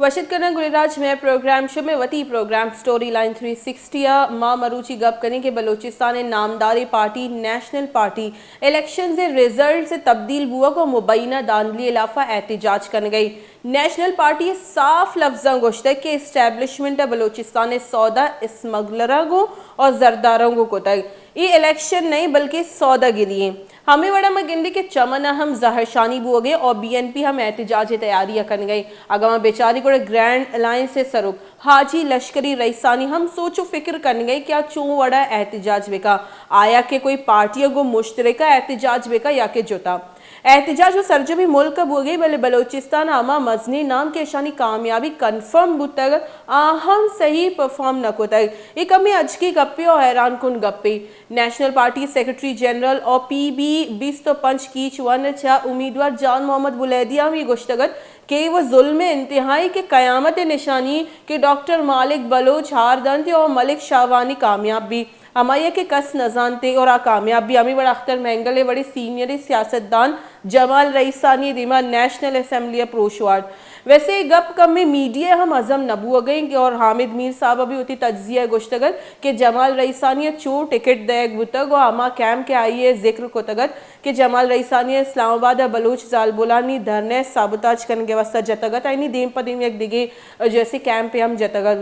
وشت کناں گلیں راج، مئے پروگرام شمئے وتی programme story line three sixty ءَ۔ ما مروچی گپ کنیں کہ بلوچستان ءِ نامداریں پارٹی نیشنل پارٹی الیکشنز ءِ رزلٹس ءِ تبدیل بوگ ءُ مبینہ دھاندلی ءِ لاف ءَ احتجاج کنگ ءَ۔ نیشنل پارٹی ءَ صاف لفظاں گوشتگ کہ اسٹیبلشمنٹ ءَ بلوچستان ءِ سودا اسمگلراں گوں اور زرداراں گوں کتگ۔ اے الیکشن نہ ایں بلکیں سودا گری ایں۔ ہمے وڑا ما گندیں کہ چمن ءَ ہم زہرشانی بوگ ءَ اور بی این پی ہم احتجاج ءِ تیاری ءَ کنگ ءَ۔ اگاں ما بچاریں گڑا گرینڈ الائنس ءِ سروک حاجی لشکری رئیسانی ہم سوچ و فکر کنگ ءَ کہ آ چون وڑا احتجاج بکا، آیا کہ کوئی پارٹی ءَ گوں مشترکہ احتجاج بکا یا کہ جتا۔ احتجاج و سرجمیں ملک ءَ بوگی، بلے بلوچستان ءَ ہما مزنیں نام کہ اشانی کامیابی کنفرم بوتگ، آ ہم صحیح پرفارم نہ کتگ۔ اے کمیں اجکی گپے و حیران کن گپے۔ نیشنل پارٹی سیکرٹری جنرل و پی بی بیست و پنچ کیچ ون چہ امیدوار جان محمد بلیدی ہم اے گوشتگ ات کہ اے و ظلم انتہائی کہ قیامت نشانی کہ ڈاکٹر مالک بلوچ ہار دنت و ملک شاہوانی کامیاب بی۔ ہمائی ءَ کہ کس نہ زانت اور آ کامیاب بی۔ ہمے وڑ اختر مینگل ءِ وڑیں سینئریں سیاستدان جمال رئیسانی ءِ دیما نیشنل اسمبلی ءَ پروش وارت۔ ویسے اے گپ کمیں میڈیا ءَ ہم ہضم نہ بوگ ءَ انت اور حامد میر صاحب ءَ بھی وتی تجزیہ ءَ گوشتگ ات کہ جمال رئیسانی ءَ چو ٹکٹ دئیگ بوتگ و ہما کیمپ کہ آئی ءَ ذکر کتگ ات کہ جمال رئیسانی ءَ اسلام آباد ءَ بلوچ زالبولانی دھرنے ءَ سابوتاج کنگ ءِ واستہ جتگ ات، آئینی دیم پہ دیم یک دگہ جیسے کیمپ ہم جتگ ات۔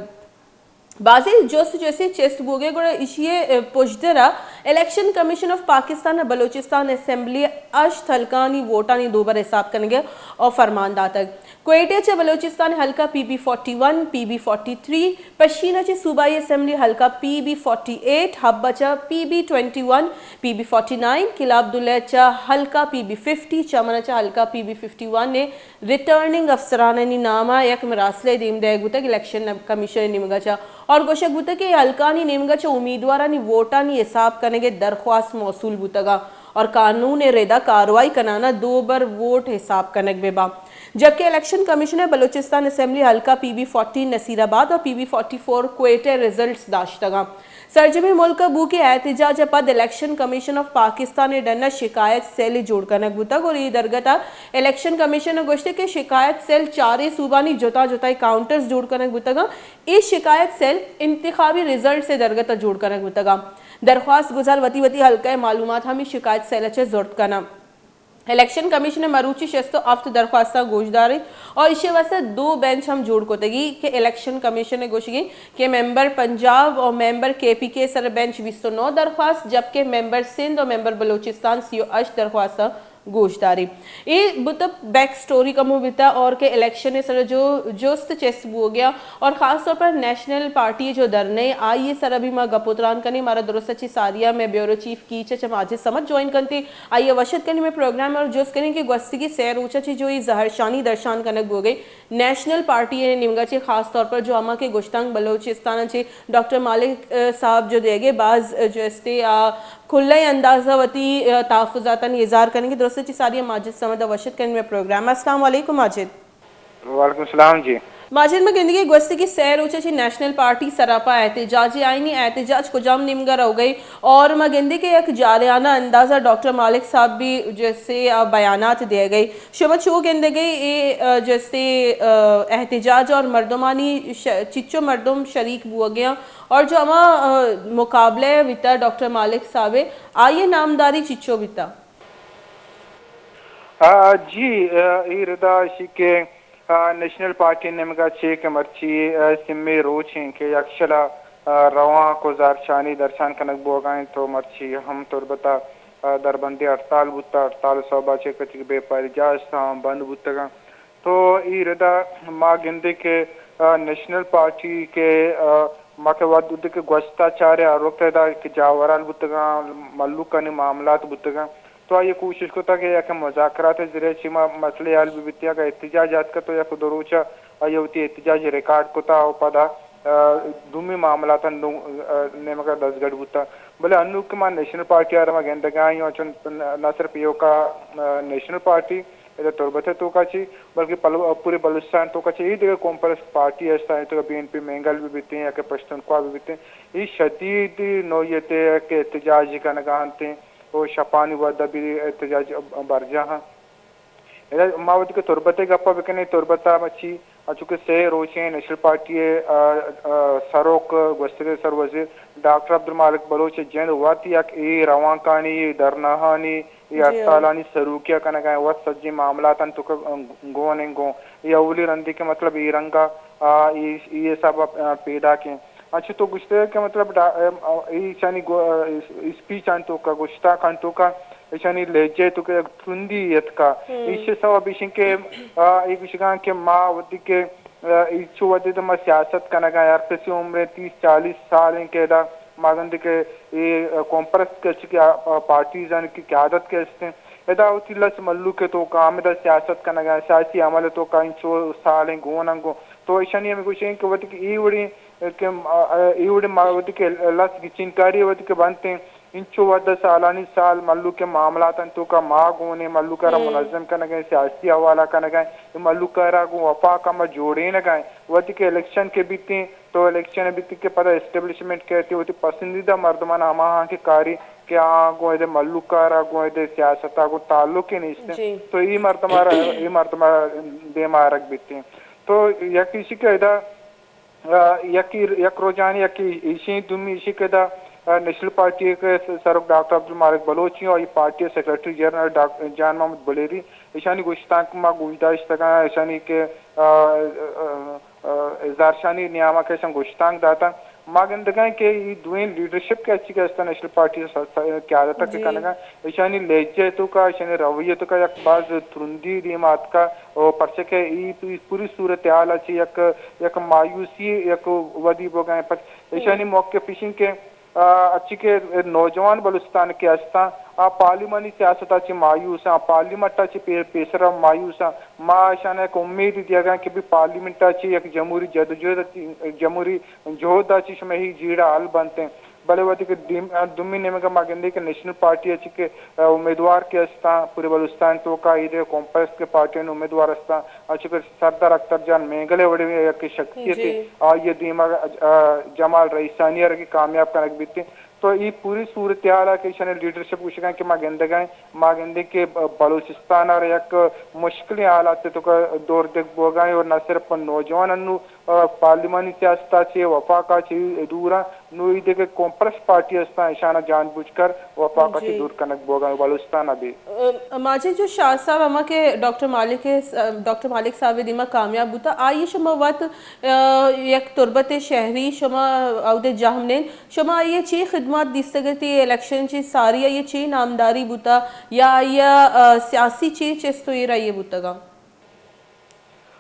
بازیں جست جیسے چست بوگ ءَ، گڑا ایشی ءِ پژدر ءَ الیکشن کمیشن آف پاکستان ءَ بلوچستان اسمبلی ءِ ہشت حلقانی ووٹانی دوبر حساب کنگ ءِ او فرمان داتگ۔ کوئٹہ چہ بلوچستان حلقہ P B forty one, P B forty three, Pishin چہ صوبائی اسمبلی حلقہ P B forty eight, Hub چہ P B twenty one, P B forty nine, Qila Abdullah چہ حلقہ پی بی ففٹی، چمن چہ حلقہ پی بی ففٹی ون ءِ ریٹرننگ افسرانانی نام ءَ یک مراسلے دیم دئیگ بوتگ الیکشن کمیشن ءِ نیمگ ءَ چہ، اور گوشگ بوتگ کہ اے حلقانی نیمگ ءَ چہ امیدوارانی ووٹانی حساب کنگ ءِ درخواست موصول بوتگ ءَ اور قانون ءِ ردا کاروائی کنان ءَ دوبر ووٹ حساب کنگ بہ باں۔ جبکہ الیکشن کمیشن ءَ بلوچستان اسمبلی حلقہ P B forty Naseerabad اور P B forty four Quetta ءِ رزلٹس داشتگ ءَ۔ سرجمیں ملک ءَ بوھوکیں احتجاج ءَ پد الیکشن کمیشن آف پاکستان ءِ ڈن ءَ شکایت سیل جوڑ کنگ بوتگ اور اے درگت ءَ الیکشن کمیشن ءَ گوشتگ کہ شکایت سیل چاریں صوبانی جتا جتائیں کاؤنٹرز جوڑ کنگ بوتگ ءَ۔ اے شکایت سیل انتخابی رزلٹس ءِ درگت ءَ جوڑ کنگ بوتگ ءَ۔ درخواست گزار وتی وتی حلقہ ءِ معلومات ہم اے شکایت سیل ءَ چہ زرت کن ءَ۔ الیکشن کمیشن ءَ مروچی شست ءُ ہفت درخواستاں گوشدار انت اور ایشی ءِ واستہ دو بینچ ہم جوڑ کتگی کہ الیکشن کمیشن ءِ گوشگی کہ ممبر پنجاب اور ممبر کے پی کے سر بینچ بیست و نو درخواست، جبکہ ممبر سندھ اور ممبر بلوچستان سی و ہشت درخواستاں گوشدار انت۔ اے بوتہ بیک سٹوری کمو بیتہ اور کہ الیکشن ءِ سر جو جست چست بوگیا اور خاص طور پر نیشنل پارٹی جو دھرنے آئی ءِ سر بھی ما گپ و تران کنیں، مارا درست چی ساریا میں بیورو چیف کیچ چہ ماجد سمجھ جوائن کنتی۔ آئی ءَ وش اتک کنیں مئے پروگرام ءَ اور جست کنیں کہ گوستگی سئے روچ ءَ چہ جو اے زہرشانی درشان کنگ بوگ ءَ نیشنل پارٹی ءِ نیمگ ءَ چہ خاص طور پر جو ہما کہ گوشتانک بلوچستان ءَ چہ ڈاکٹر مالک، ءَ، صاحب جو دیگ ءَ باز، ءَ، جو استے، آ، کھلیں انداز ءَ وتی، ءَ، تحفظاتانی اظہار کنگ ءَ، درست چہ ساری ءَ ماجد سمد ءَ وش اتک کنیں مئے پروگرام ءَ۔ السلام علیکم ماجد۔ وعلیکم السلام جی۔ ماجد، ما گندگی گوستگی سئے روچ ءَ چہ نیشنل پارٹی سراپا احتجاج ءَ، آئینی احتجاج کجام نیمگ ءَ روگ ءَ اور ما گندے کہ یک جارحانہ انداز ءَ ڈاکٹر مالک صاحب بھی جیسے، آ، بیانات دیگ ءَ۔ شما چو گندگ ءَ اے، آ، جیسے، آ، احتجاج اور مردمانی ش-، چچو مردم شریک بوگ ءَ اور جو ہما، آ، مقابلہ بیتا ڈاکٹر مالک صاحب ءِ، آئی ءِ نامداری چچو بیتا؟ آ، جی، آ، اے ردا اشی کہ، آ، نیشنل پارٹی نیمگا چے کہ مرچی، آ، سمی روچ ایں کہ یکشلا، آ، روانک و زہرشانی درشان کنگ بوگا انت تو مرچی ہم تربتا، آ، دربندی ہڑتال بوتا، ہڑتال سوبا چے کہ بیپاری جاہ استاں بند بوتگاں۔ تو اے ردا ما گندے کہ، آ، نیشنل پارٹی کہ، آ، ما کہ وھد کہ گوشتا چارے آروک ءَ دا کہ جاورال بوتگاں، ملوکانی معاملات بوتگاں۔ تو آئی ءَ کوشش کتگ کہ یک مذاکرات ءِ ذریعہ چہ ما مسئلہ حل بہ بیت، اگاں احتجاج اتک تو یک دو روچ ءَ آئی ءَ وتی احتجاج ریکارڈ کتا و پدا، آ، دومی معاملات نو-، آ، نیمگ ءَ دزگٹ بوتا۔ بلے انو کہ ما نیشنل پارٹی ءَ را ما گندگا ایں، چون نہ صرف ایوکا، آ، نیشنل پارٹی ادا تربت ءِ توکا چی، بلکہ پلو-، پورے بلوچستان ءِ توکا چی، اے دگہ قوم پرست پارٹی ہستاں، اے تو بی این پی مینگل بہ بیتیں یا کہ پشتونخوا بہ بیتیں، اے شدید نوعیت ءَ کہ احتجاج کنگا انت و شپانی وھد ءَ بھی احتجاج برجاہ انت۔ ادا ما وھدے کہ تربت ءِ گپ ءَ بکنیں، تربت ءَ چی، چونکہ سے روچیں نیشنل پارٹی ءِ، آ، آ، سروک، گوستگیں سر وزیر ڈاکٹر عبدالمالک بلوچ ءِ جند وت یک اے روانکانی، اے دھرناہانی، اے جی ہڑتالانی سروکی ءَ کنگ ءَ، وت سجیں معاملاتانی توک ءَ گون انت گوں۔ اے اولی رندے کہ مطلب اے رنگ ءَ، آ، اے، اے حساب ءَ، آ، پیداک انت۔ انچو تو گوشتگ کہ مطلب ڈا-، آ، اے ایشانی گو-، آ، اسپیچانی توک ءَ، گشتانکانی توک ءَ ایشانی لہجہ ءِ توک ءَ یک ترندی اتکا۔ ایشی سوب ایش انت کہ، آ، اے گوشگاں کہ ما وھدے کہ، آ، اے چو وھدے تو ما سیاست کنگ ءَ، ہر کسی عمر تیس چالیس سال انت کہ ادا ما گندے کہ اے، آ، کانفرنس کہ چی کہ، آ، آ، پارٹیز آنی کہ قیادت کہ است انت، ادا وتی لس مھلوک ءِ توک ءَ ہمدا سیاست کنگ ءَ، سیاسی عمل ءِ توک ءَ انچو سال انت گون انت گوں۔ تو ایشانی ہمے گوشگ انت کہ وھدے کہ اے وڑیں کہ، آ، آ، اے وڑیں ما وھدے کہ لس گچینکاری وھدے کہ بنت انت، انچو وھد ءَ سالانی سال مھلوک ءِ معاملاتانی توک ءَ ما گون ایں، مھلوک ءَ را منظم کنگ ءَ، سیاسی حوالہ کنگ ءَ، اے مھلوک ءَ را گوں وفاق ءَ ما جوڑینگ ءَ ایں۔ وھدے کہ الیکشن کہ بیت انت، تو الیکشن بیت کہ پدا اسٹیبلشمنٹ کہ ات، وتی پسندیدہ مردمان ہماہاں کہ کاری کہ آ گوں ادے مھلوک ءَ را گوں ادے سیاست ءَ گوں تعلق نیست انت۔ تو اے مردم ءَ را، اے مردم ءَ را دیم ءَ آرگ بیت انت۔ تو یک ایشی کہ ادا آ، یکے، یک رجحانے، یکے ایشی، دومی ایشی کہ دا، آ، نیشنل پارٹی ءِ کہ س-، سروک ڈاکٹر عبدالمالک بلوچ ایں، آئی پارٹی ءِ سیکرٹری جنرل ڈاک-، جان محمد بلیری، ایشانی گوشتانک ما گوش داشتگ آں، ایشانی کہ، آ، آ، آ، اظہار شانی نیام ءَ کہ ایشاں گوشتانک داتگ۔ ما گندگ ءَ ایں کہ اے دوئیں لیڈرشپ کہ اچی کہ است نیشنل پارٹی ءِ س-، س-، قیادت ءَ کہ کنگ ءَ، ایشانی لہجہ ءِ توک ءَ، ایشانی رویہ ءِ توک ءَ یک باز ترندی دیم ءَ اتکا، او پرچہ کہ اے پوری، پوری صورتحال ءَ چہ یک، یک مایوسی، یک ودی بوگ ءَ ایں۔ پرچہ ایشانی موقف ایش انت کہ، آ، اچی کہ نوجوان بلوچستان کہ استاں، آ پارلیمانی سیاست ءَ چہ مایوس آں، پارلیمنٹ ءَ چہ پے-، پیسر ءَ مایوس آں۔ ما ایشاں یک امیدے دیگ ءَ ایں کہ بی پارلیمنٹ ءَ چہ یک جمہوری جدوجہد، جمہوری جہد ءَ چہ شمئے اے جیڑہ حل بنت انت۔ بلے وھدے کہ دیم-، دومی نیمگ ءَ ما گندیں کہ نیشنل پارٹی ءَ چہ کہ، آ، امیدوار کہ استاں، پورے بلوچستان ءِ توک ءَ ایدے کمپیکٹ کہ پارٹیانی امیدوار استاں، انچو کہ سردار اختر جان مینگل ءِ وڑیں یک شخصیتے، آئی ءِ دیم ءَ، آ، جمال رئیسانی ءَ را کہ کامیاب کنگ بیت انت۔ تو اے پوری صورتحال ءَ کہ ایشانی لیڈرشپ گوشگ ءَ انت کہ ما گندگ ءَ ایں، ما گندیں کہ ب-، بلوچستان ءَ را یک مشکلیں حالات ءِ توک ءَ دور دیگ بوگ ءَ ایں اور نہ صرف نوجوان انو، آ، پارلیمانی سیاست ءَ چہ، وفاق ءَ چہ دور آں، نوں اے دگہ کمپرس پارٹی استاں، ایشاناں جان بوجھ کر وفاق ءَ چہ دور کنگ بوگ ءَ ایں، بلوچستان ءَ بھی۔ ام، ماجد جو شاہ صاحب ہما کہ ڈاکٹر مالک ءِ س-، ڈاکٹر مالک صاحب ءِ دیما کامیاب بوتا، آئی ءَ شما وت، آ، یک تربت ءِ شہری شما اودے جہم نین، شما آئی ءَ چی خدمات دیستگ اتی، الیکشن چی ساری آئی ءِ چی نامداری بوتا یا آئی ءَ، آ، سیاسی چی چست و ایرائی بوتگا؟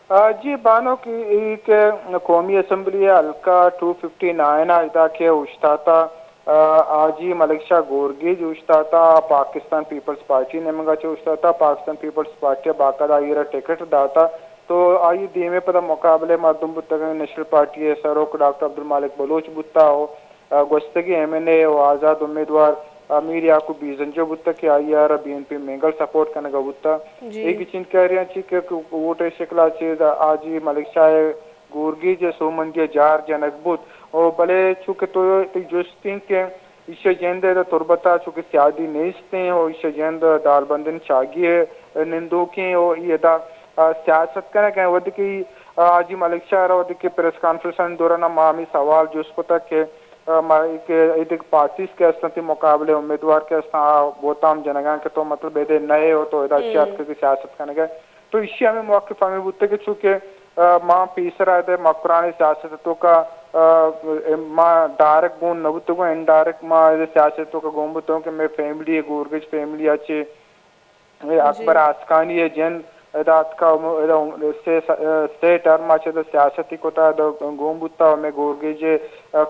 آ، جی بانک، اے کہ قومی اسمبلی ءِ حلقہ ٹو ففٹی نائن ءَ ادا کہ اوشتاتا، آ، حاجی ملک شاہ گورگیج اوشتاتا، پاکستان پیپلز پارٹی نیمگا چہ اوشتاتا، پاکستان پیپلز پارٹی ءَ باقاعدہ آئی ءَ را ٹکٹ داتا، تو آئی ءِ دیم ءَ پدا مقابلہ ءَ مردم بوتگاں، نیشنل پارٹی ءِ سروک ڈاکٹر عبدالمالک بلوچ بوتا ہو، آ، گوستگیں ایم این اے و آزاد امیدوار امیر یعقوب بیزنجو بوتگ کہ آئی ءَ را B N P Mengal support کنگ ءَ بوتگ۔ اے گچینکاریاں چہ کہ ووٹ ءِ شکل ءَ چہ حاجی ملک شاہ ءِ گورگیج ءِ سوبمندی ءَ جار جنگ بوت۔ او بلے چونکہ تو تئی جست انت کہ ایشی ءِ جند ءَ تربت ءَ چونکہ سیادی نیست انت او ایشی ءِ جند ڈالبندیں چاگی ءِ نندوک انت او اے ادا، آ، سیاست کنگ ءَ انت۔ وھدے کہ، آ، حاجی ملک شاہ ءَ را وھدے کہ پریس کانفرنس ءِ دوران ءَ ما ہمے سوال جست کتگ کہ آ، ما کہ اے دگہ پارٹیز کہ استاں، تئی مقابلہ ءَ امیدوار کہ استاں، آ بہتام جنگاں کہ تو مطلب ادے نئے ہو، تو ادا چی اتکگ کہ سیاست کنگ ءَ۔ تو ایشی ہمے موقف ہمے بوتگ کہ چونکہ، آ، ما پیسرا ادے مکران ءِ سیاست ءِ توکا، آ، ما ڈائریکٹ گون نہ بوتگوں، انڈائریکٹ ما ادے سیاست ءِ توکا گون بوتگوں کہ مئے فیملی ءِ، گورگیج فیملی ءَ چہ اے اکبر آسکانی ءِ جند ادا اتکا، ادا سے، سے ٹرم ءَ چہ ادا سیاستی کتا، ادا گون بوتا، ہمے گورگیج ءِ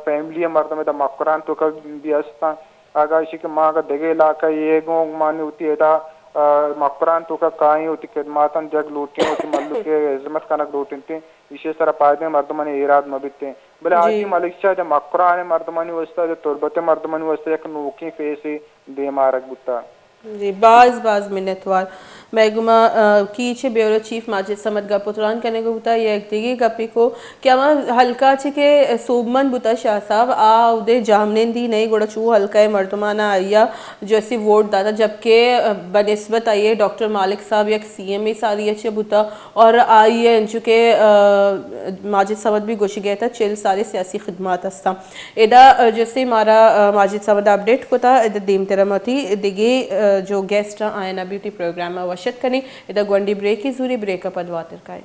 فیملی ءِ مردم ادا مکران توکا بھی استاں۔ اگاں ایشی کہ ما اگاں دگہ علاقہ یے گوں مانی وتی ادا، آ، مکران توکا کائیں، وتی خدماتاں دیگ لوٹیں، وتی ملک ءِ ہزمت کنگ لوٹنتیں، ایشی سرا پائدیں مردمانی ایراد مہ بیتیں۔ بلے حاجی ملک شاہ ادا مکران ءِ مردمانی واسطہ، ادا تربت ءِ مردمانی واسطہ یک نوکیں فیسے دیم آرگ بوتا۔ جی، باز باز منتوار۔ مئے گوما، آ، کیچ ءِ بیورو چیف ماجد صمد گپ ءُ تران کنگ ءَ بوتا۔ یک دگہ گپے کو کہ ہما حلقہ چہ کہ سوبمند بوتا شاہ صاحب، آ اودے جاہمنندی نئے، گڑا چو حلقہ ءِ مردماں آئی ءَ جو اسی ووٹ داتا، جبکہ، آ، بہ نسبت آئی ءَ ڈاکٹر مالک صاحب یک سی ایم ءِ ساری ءَ چہ بوتا اور آئی ءَ انچو کہ، آ، ماجد صمد بھی گوشگ ءَ ات، چل سال سیاسی خدمات ہستاں۔ ادا، آ، جسے مارا، آ، ماجد صمد اپڈیٹ کتا، ادا دیمترا ما وتی دگہ، آ، جو گیسٹ آں، آیانا بھی وتی پروگرام ءَ وش اتک کنیں۔ ادا گونڈی بریکے زوری، بریک ءَ پد واتر کائیں۔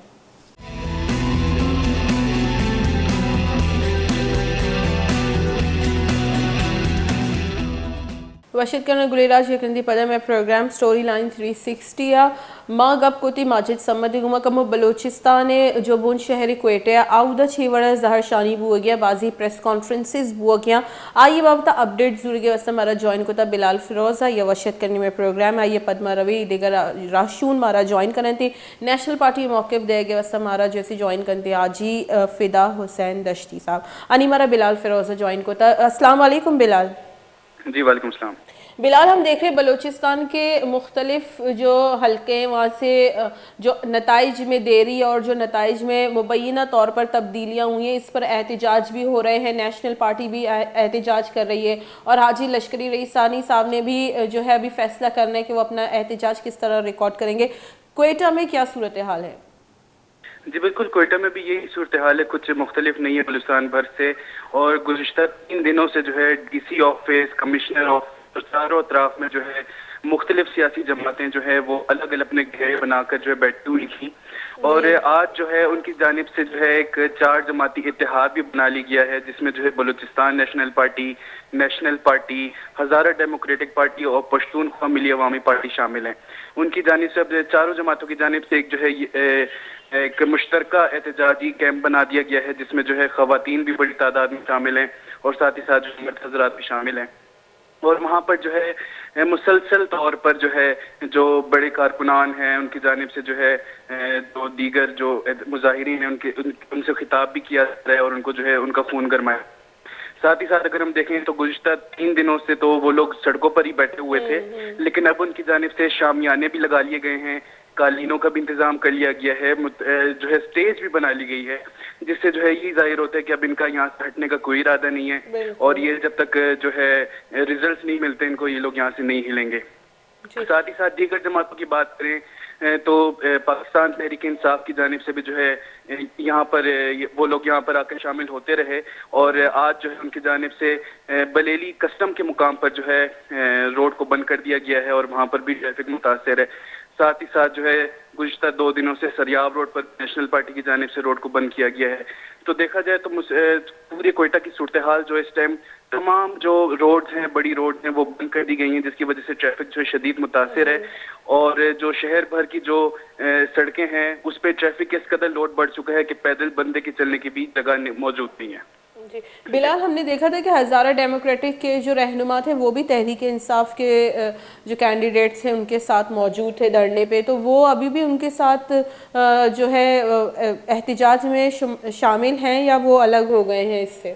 وش اتک کناں گلیں راج، یک رندے پدا مئے programme story line three sixty ءَ۔ ما گپ کتی ماجد صمد ءِ گوما، کمو بلوچستان ءِ جو بن شہر کوئٹہ ءَ اودا چے وڑ ءَ زہرشانی بوگی ءَ، بازی پریس کانفرنسز بوگی ءَ، آئی ءِ بابت ءَ اپڈیٹ زورگ ءِ واستہ مارا جوائن کتا بلال فیروز ءَ۔ یا وش اتک کنیں مئے پروگرام ءَ، آئی ءَ پد ما روی دگہ را-، راہشون مارا جوائن کننتی۔ نیشنل پارٹی ءِ موقف دیگ ءِ واستہ مارا جو اسی جوائن کنتی حاجی، آ، فدا حسین دشتی صاحب۔ انی مارا بلال فیروز ءَ جوائن کتا۔ السلام علیکم بلال۔ جی، وعلیکم السلام۔ بلال، ہم دیکھ رہے ہیں بلوچستان کے مختلف جو حلقے ہیں، وہاں سے، آ، جو نتائج میں دیری اور جو نتائج میں مبینہ طور پر تبدیلیاں ہوئی ہیں، اس پر احتجاج بھی ہو رہے ہیں، نیشنل پارٹی بھی اح-، احتجاج کر رہی ہے اور حاجی لشکری رئیسانی صاحب نے بھی، آ، جو ہے ابھی فیصلہ کرنا ہے کہ وہ اپنا احتجاج کس طرح ریکارڈ کریں گے۔ کوئٹہ میں کیا صورتحال ہے؟ جی بالکل، کوئٹہ میں بھی یہی صورتحال ہے، کچھ مختلف نہیں ہے بلوچستان بھر سے۔ اور گزشتہ تین دنوں سے جو ہے D C office, commissioner office اور چاروں اطراف میں جو ہے مختلف سیاسی جماعتیں جو ہے وہ الگ الگ اپنے گھیرے بنا کر جو ہے بیٹھی ہوئی تھیں۔ اور آج جو ہے ان کی جانب سے جو ہے ایک چار جماعتی اتحاد بھی بنا لی گیا ہے، جس میں جو ہے Balochistan national party, National party, Hazara democratic party اور پشتونخوا ملی عوامی پارٹی شامل ہیں۔ ان کی جانب سے، اب چاروں جماعتوں کی جانب سے ایک جو ہے یہ، اے، ایک مشترکہ احتجاجی کیمپ بنا دیا گیا ہے، جس میں جو ہے خواتین بھی بڑی تعداد میں شامل ہیں اور ساتھ ہی ساتھ جو مرد حضرات بھی شامل ہیں۔ اور وہاں پر جو ہے، اے، مسلسل طور پر جو ہے، جو بڑے کارکنان ہیں، ان کی جانب سے جو ہے، اے، جو دیگر جو مظاہرین ہیں، ان کے، ان، ان سے خطاب بھی کیا جا رہا ہے اور ان کو جو ہے، ان کا خون گرمایا۔ ساتھ ہی ساتھ اگر ہم دیکھیں تو گزشتہ تین دنوں سے تو وہ لوگ سڑکوں پر ہی بیٹھے ہوئے تھے، لیکن اب ان کی جانب سے شامیانے بھی لگا لیے گئے ہیں، قالینوں کا بھی انتظام کر لیا گیا ہے، مت-، اے، جو ہے اسٹیج بھی بنا لی گئی ہے، جس سے جو ہے یہی ظاہر ہوتا ہے کہ اب ان کا یہاں سے ہٹنے کا کوئی ارادہ نہیں ہے اور یہ جب تک جو ہے ریزلٹس نہیں ملتے ان کو، یہ لوگ یہاں سے نہیں ہلیں گے۔ ساتھ ہی ساتھ دیگر جماعتوں کی بات کریں، اے، تو، اے، پاکستان تحریک انصاف کی جانب سے بھی جو ہے، اے، یہاں پر، اے، یہ، وہ لوگ یہاں پر آ کر شامل ہوتے رہے اور آج جو ہے ان کی جانب سے، اے، بلیلی کسٹم کے مقام پر جو ہے، اے، روڈ کو بند کر دیا گیا ہے اور وہاں پر بھی ٹریفک متاثر ہے۔ ساتھ ہی ساتھ جو ہے گزشتہ دو دنوں سے سریاب روڈ پر نیشنل پارٹی کی جانب سے روڈ کو بند کیا گیا ہے۔ تو دیکھا جائے تو مس-، اے، پورے کوئٹہ کی صورتحال جو اس ٹائم تمام جو روڈز ہیں، بڑی روڈز ہیں، وہ بند کر دی گئی ہیں، جس کی وجہ سے ٹریفک جو ہے شدید متاثر ہے اور جو شہر بھر کی جو، اے، سڑکیں ہیں، اس پہ ٹریفک اس قدر لوڈ بڑھ چکا ہے کہ پیدل بندے کے چلنے کی بھی جگہ ن-، موجود نہیں ہے۔ جی بلال، ہم نے دیکھا تھا کہ ہزارہ ڈیموکریٹک کے جو رہنما تھے، وہ بھی تحریک انصاف کے، اے، جو کینڈیڈیٹس ہیں، ان کے ساتھ موجود تھے دھرنے پہ، تو وہ ابھی بھی ان کے ساتھ، اے، جو ہے، اے، احتجاج میں شم-، شامل ہیں یا وہ الگ ہو گئے ہیں اس سے؟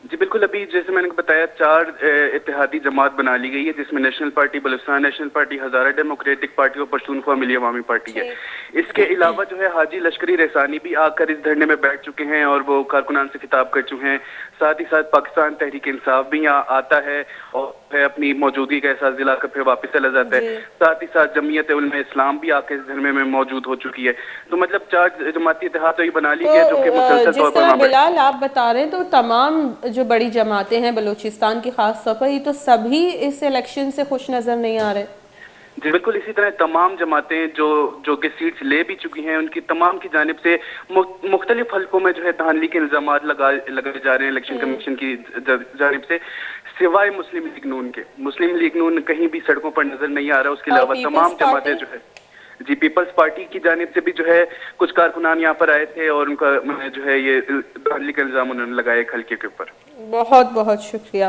جی بالکل، ابھی جیسے میں نے بتایا، چار، اے، اتحادی جماعت بنا لی گئی ہے، جس میں national party, Balochistan national party, Hazara democratic party اور پشتونخوا ملی عوامی پارٹی ہے۔ اس کے علاوہ جو ہے حاجی لشکری رئیسانی بھی آ کر اس دھرنے میں بیٹھ چکے ہیں اور وہ کارکنان سے خطاب کر چکے ہیں۔ ساتھ ہی ساتھ پاکستان تحریک انصاف بھی یہاں آتا ہے اور ہے اپنی موجودگی کا احساس دلا کر پھر واپس چلا جاتا ہے۔ ساتھ ہی ساتھ جمعیت علماء اسلام بھی آ کے اس دھرنے میں موجود ہو چکی ہے۔ تو مطلب چار جماعتی اتحاد تو یہ بنا لی گیا جو کہ مسلسل طور پر وہاں بیٹھے۔ بلال، آپ بتا رہے ہیں تو تمام جو بڑی جماعتیں ہیں بلوچستان کی خاص طور پر، یہ تو سبھی اس الیکشن سے خوش نظر نہیں آ رہے۔ جی بالکل، اسی طرح تمام جماعتیں جو، جو کہ سیٹس لے بھی چکی ہیں، ان کی تمام کی جانب سے مخ-، مختلف حلقوں میں جو ہے دھاندلی کے الزامات لگا-، لگائے جا رہے ہیں الیکشن کمیشن کی ج-، جانب سے، سوائے مسلم لیگ نون کے۔ مسلم لیگ نون کہیں بھی سڑکوں پر نظر نہیں آ رہا، اس کے علاوہ تمام جماعتیں جو ہے، جی، پیپلز پارٹی کی جانب سے بھی جو ہے کچھ کارکنان یہاں پر آئے تھے اور ان کا، جو ہے، یہ دھاندلی کا الزام انہوں نے لگایا ایک حلقے کے اوپر۔ بہت بہت شکریہ۔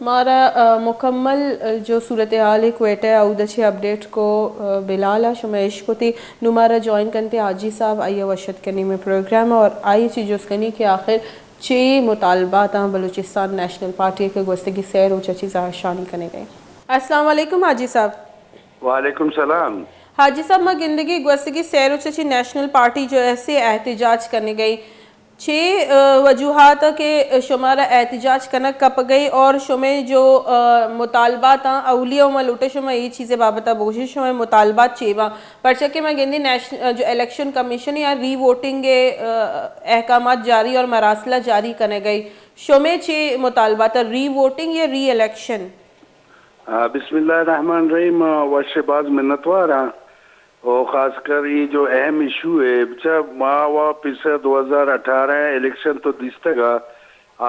مارا، آ، مکمل، آ، جو صورتحال ہے کوئٹہ، اود چہ اپڈیٹ کو، آ، بلال آ شما اشکتی۔ نو مارا جوائن کنتے حاجی صاحب، آئی وش اتک کنی میں پروگرام اور آئی چی جست کنی کہ آخر چی مطالبات آں بلوچستان نیشنل پارٹی کے گوستگی سہ روچ چی زہرشانی کنے گئے۔ السلام علیکم حاجی صاحب۔ وعلیکم سلام۔ حاجی صاحب، ما گندگی گوستگی سہ روچ چی نیشنل پارٹی جو ایسے احتجاج کرنے گئی، چے، ا، وجوہات کہ شمارا احتجاج کنگ کپگئی اور شمے جو، ا، مطالبات آں، اولی و ما لوٹے شما اے چیزے بابتا بگوشے، شمے مطالبات چے باں؟ پرچہ کہ ما گندی نیشن-، ا، جو الیکشن کمیشن یا ری ووٹنگ، ا، احکامات جاری اور مراسلہ جاری کنگئی۔ شمے چے مطالبات، ری ووٹنگ یا ری الیکشن؟ آ، بسم اللہ الرحمن الرحیم۔ آ، وش باز منتوار آں۔ او خاص کر اے جو اہم ایشو ہے، بچا ما وا پیسر دو ہزار اٹھارہ الیکشن تو دیستگا،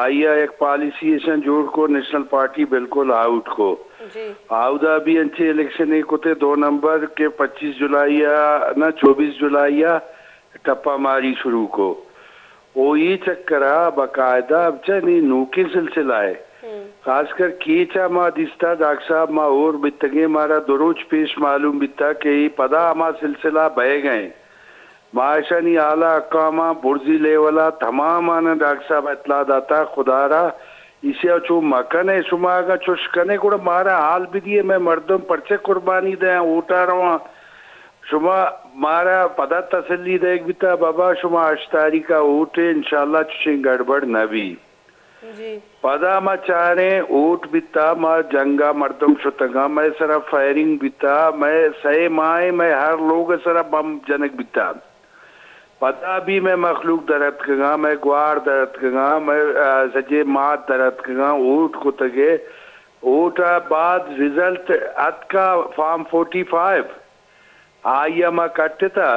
آئی ء یک پالیسی ایشاں جوڑ کو، نیشنل پارٹی بالکل آؤٹ کو۔ جی۔ آودا بھی انچے الیکشن ایک ہوتے دو نمبر کے پچیس جولائی آ، نہ چوبیس جولائی آ، ٹپا ماری شروع کو۔ او اے چکر ء باقاعدہ بچہ نی نوکیں سلسلہ ء۔ ہم۔ خاص کر کیچ ء ما دیستا ڈاکٹر صاحب، ما ہور بیتگیں، مارا دو روچ پیش معلوم بیتا کہ اے پدا ہما سلسلہ بئیگ ء انت۔ ما اشانی حال ء حکاماں برزی لیول ء تمام آناں ڈاکٹر صاحب اطلاع داتا، خدا را ایشی ء چو مکن ء، شما اگاں چش کن ء گڑا مارا حال بدیے، مئے مردم پرچہ قربانی دیاں، ووٹ ء رواں۔ شما مارا پدا تسلی دئیگ بیتا، بابا، شما ہشت تاریخ ء ووٹ ء، انشاءاللہ چشیں گڑبڑ نہ بی۔ جی۔ پدا ما چاریں ووٹ بیتا، ما جنگ ء مردم شتگاں، مئے سرا فائرنگ بیتا، مئے سئے ماہ ء مئے ہر لوگ ء سرا بمب جنگ بیتا۔ پدا بھی مئے مخلوق در اتکگاں، مئے گوار در اتکگاں، مئے، آ، سجے مات در اتکگاں، ووٹ کتگے، ووٹ ء بعد رزلٹ اتکا فارم فورٹی فائیو۔ آئی ء ما کٹتہ،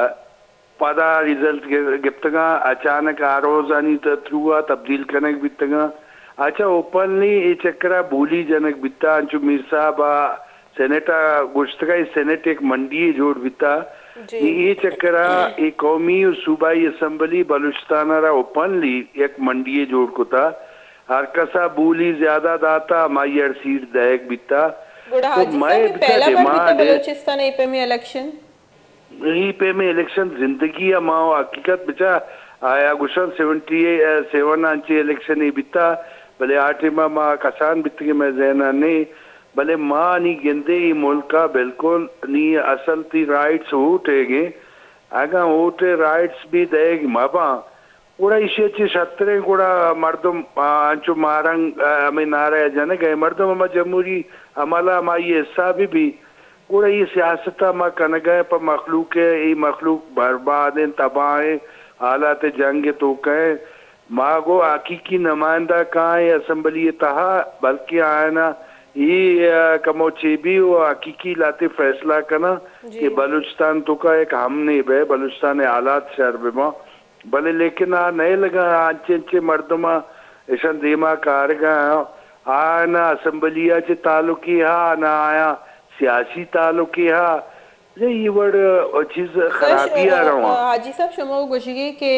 پدا رزلٹ گ-، گپتگاں، اچانک آر اوز آنی ت-، تھرو ء تبدیل کنگ بیتگاں۔ اچھا، اوپنلی اے چکر ء بولی جنگ بیتہ، انچو میر صاحب ء سینٹ ء گوشتگا، اے سینٹ یک منڈی یے جوڑ بیتہ۔ جی۔ اے، اے چکر ء اے قومی و صوبائی اسمبلی بلوچستان ء را اوپنلی یک منڈی یے جوڑ کتہ۔ ہر کس ء بولی زیادہ داتہ، ہمائی ء سیٹ دئیگ بیتہ۔ گڑا تو حاجی مئے صاحب، اے بچا پہلا بار بیتہ ڈیمانڈ بلوچستان ء اے پیمیں الیکشن؟ اے پیمیں الیکشن زندگی ء ما و حقیقت بچا آیا گوشاں سیونٹی سیون ء انچیں الیکشنے بیتا، بلے آ ٹیم ء ما کسان بیتگیں مئے ذہن ء نے، بلے ما نی گندے اے ملک ء بالکل نی اصل تئی رائٹس ووٹ ایگیں، اگاں ووٹ ء رائٹس بھی دئیگ مہ باں، گڑا ایشی ء چہ شتریں گڑا مردم، آ، انچو مارنگ، آ، ہمے نعرہ ء جنگ ء مردم ہما جمہوری عمل ء ہمائی ء حصہ بہ بی۔ گڑا اے سیاست ء ما کنگ ء پہ مخلوق ء، اے مخلوق برباد انت، تباہ انت، حالات جنگ ء توک ء انت۔ ما گوں حقیقی نمائندہ کائیں اسمبلی ء تہا، بلکیں آیاناں اے، آ، کمو چے بی و حقیقی لہتے فیصلہ کناں جی۔ کہ بلوچستان توکا یک امنے بہ، بلوچستان ء حالات شر بہ باں۔ بلے لیکن آ نئیلگاں، انچیں انچیں مردماں اشاں دیما کارگاں، آ نہ اسمبلی ء چہ تعلقے ہا، نہ آیاں سیاسی تعلقے ہا۔ اے وڑ چیز خرابی ء رواں۔ حاجی صاحب، شما گوشگی کہ،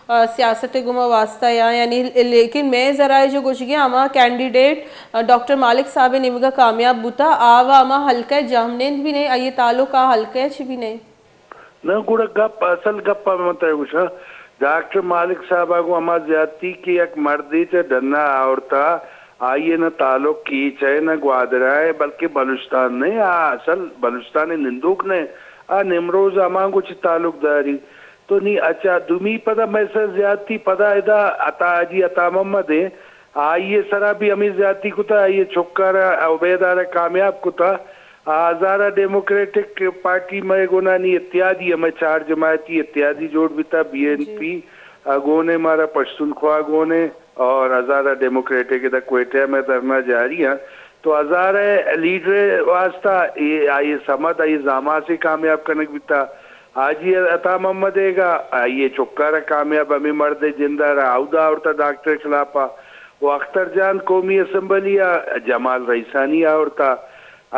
آ، سیاست گما واسطہ یا، یعنی، لیکن مئے ذرائع جو گوشگی ہما کینڈیڈیٹ، آ، ڈاکٹر مالک صاحب نیمگا کامیاب بوتا، آ و ہما حلقہ جہمنند بھی نہیں، آئیے تعلق آ حلقہ چ بھی نہیں۔ نہ، گڑا گپ، اصل گپ ء من تہ گوشاں، ڈاکٹر مالک صاحب ء گوں ہما زیادتی کہ یک مردے چہ ڈن ء آورتا، آئی ء نہ تعلق کیچ ء نہ گوادر ء، بلکہ بلوچستان نہ، آ اصل بلوچستان ء نندوک نہ، آ نمروز ہمانگو چہ تعلق داری۔ تو نی اچھا، دومی پدا مئے سر زیادتی پدا ادا عطا، حاجی عطا محمد ء، آئی ء سرا بھی ہمے زیادتی کتا، آئی ء چکار ء عبید ء را کامیاب کتا۔ آ ہزارہ ڈیموکریٹک پارٹی مئے گونا نی اتحادی، ہمے چار جماعتی اتحادی جوڑ بیتا، بی این پی ء گونے، مارا پشتونخوا گونے اور ہزارہ ڈیموکریٹک، ادا کوئٹہ ء مئے دھرنا جاری ء۔ تو ہزارہ لیڈر ء واسطہ اے، آئی ء سمد، آئی ء زاماس ء کامیاب کنگ بیتا۔ حاجی عطا محمد ایگا، آئی ء چکار ء کامیاب، ہمے مرد ء جند ء را اودا آورتا ڈاکٹر ء خلاف ء۔ و اختر جان قومی اسمبلی ء جمال رئیسانی آورتا۔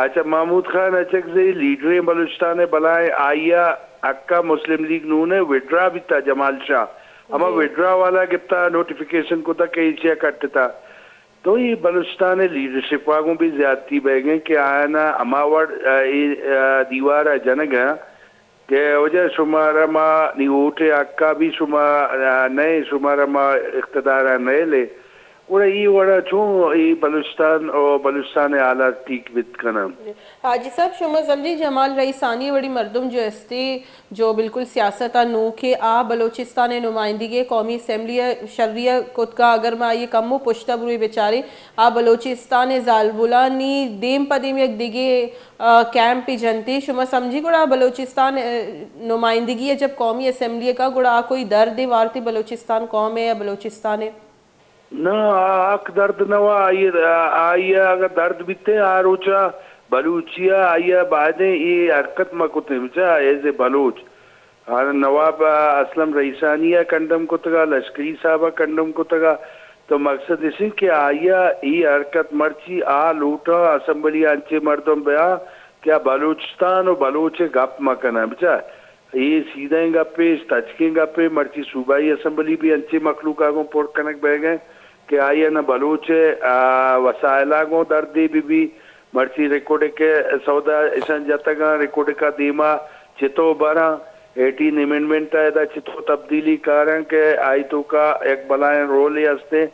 اچھا، محمود خان اچکزئی لیڈریں بلوچستان ء بلائیں، آئی ء حق ء مسلم لیگ نون ء وڈرا بیتا، جمال شاہ۔ ہما جی۔ وڈرا والا گپتا، نوٹیفکیشن کتا کہ ایشی ء کٹتا۔ تو اے بلوچستان ء لیڈرشپ ء گوں بھی زیادتی بئیگ ء کہ آیانا ہما وڑ، ء، اے، ء، دیوار ء جنگ ء کہ وجہ شمارا ما نی ووٹ ء حق ء بھی شما، ء، نئے، شمارا ما اقتدار ء نئیل ء۔ گڑا اے وڑا چون اے بلوچستان و بلوچستان ء حالات ٹھیک بیت کناں؟ حاجی صاحب، شما سمجھی جمال رئیسانی وڑی مردم جو استے، جو بالکل سیاست ء نوکے، آ بلوچستان ء نمائندگی قومی اسمبلی ء شری ء کتگا، اگر ما آئی ء کمو پشت ء بروی بچاریں، آ بلوچستان ء زالبولانی دیم پہ دیم یک دگہ، آ، کیمپ جنتے۔ شما سمجھی گڑا بلوچستان ء نمائندگی ء جب قومی اسمبلی ء کا گڑا آ کوئی دردے وارتی بلوچستان قوم ء یا بلوچستان ء؟ نہ، آ حق درد نہ وا، آئی، آئی ء اگاں درد بیتیں، آ روچ ء بلوچی ء آئی ء بائدیں اے حرکت مہ کتیں، بچا، ایز اے بلوچ۔ آ نواب اسلم رئیسانی ء کنڈم کتگ ء، لشکری صاحب ء کنڈم کتگ ء، تو مقصد اش انت کہ آئی ء اے حرکت مرچی آ لوٹاں اسمبلی ء انچیں مردم بیاں کہ آ بلوچستان و بلوچ ء گپ مہ کناں۔ بچا، اے سیدھیں گپے، تچکیں گپے، مرچی صوبائی اسمبلی بھی انچیں مخلوق ء گوں پر کنگ بیگ ء کہ آئی ء نہ بلوچ ء، آ، وسائل ء گوں دردے بہ بی، مرچی ریکوڈک ء سودا اشاں جتگاں، ریکوڈک ء دیما چتو براں، ایٹین امینڈمنٹ ء ادا چتو تبدیلی کاراں کہ آئی توکا یک بلائیں رولے ہستیں۔